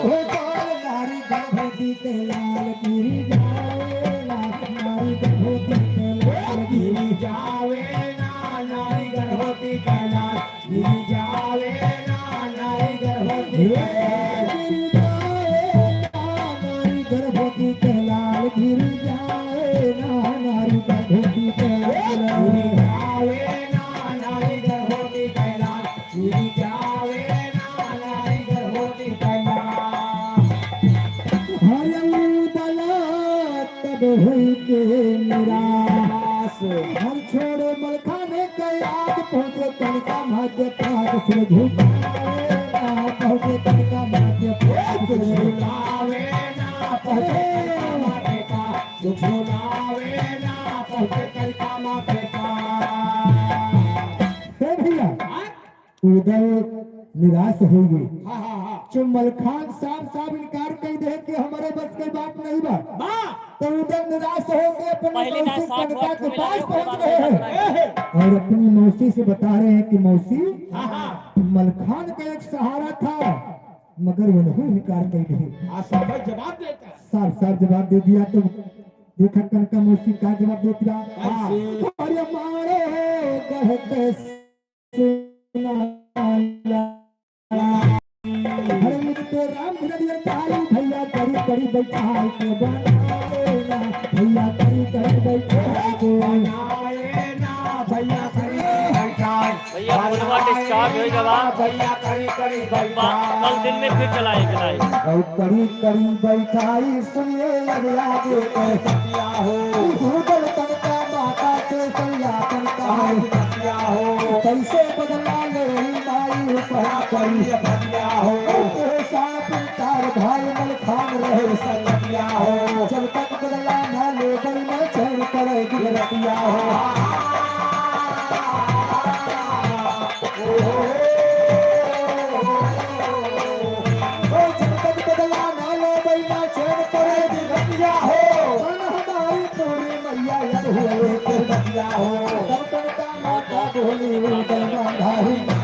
हर उदला तब होई के निराश। हर छोड़े मलखाने के याद, पहुँचे तनिका मध्य पास से झुकावे ना, पहुँचे तनिका मध्य पास से झुकावे ना, पहुँचे तनिका मध्य पास से झुकावे ना, पहुँचे तनिका मध्य पास। हे भैया, उदल निराश हो गए। हाँ, हाँ, हाँ। जो मलखान साफ साफ इनकार कर दे कि हमारे बस के बात नहीं बा। बा। तो उदल निराश हो के अपनी पहले ना मौसी साथ कनका के पास पहुंच गए हैं। ए, हे। और अपनी मौसी से बता रहे हैं कि मौसी, हाँ, हाँ। मलखान का एक सहारा था, मगर वह इनकार कर दे। हाँ, साफ जवाब देता। साफ साफ जवाब दे दिया। तो देखा कनका मौसी का जवाब देता। कैसे? हाँ। अरे मारे हो कहते हर मित्र राम धीरज ताली भैया करी करी बैठाल के बनावे ना, भैया करी करी बैठाल के बनावे ना, भैया करी करी बैठाल भैया, फोनवा डिस्चार्ज हो गवा। भैया करी करी बैठाल। कल दिन में फिर चलाएंगे लाइव। और करी करी बैठाई सुनिए अब आगे के बतिया हो। भूतल तनका माता के सैया तनका बतिया हो। कैसे बदला ले माई पड़ा करी बतिया हो। साथ चार भाई मलखान रहे संगतिया हो। जब तक बदला ना ले गई ना चैन करे गुजरतिया हो। ओ, जब तक बदला ना ले गई ना चैन करे गुजरतिया हो। मन हमारी पूरी मैया याद हुए गुजरतिया हो। तब तक का माता बोली वो दलमा धारी।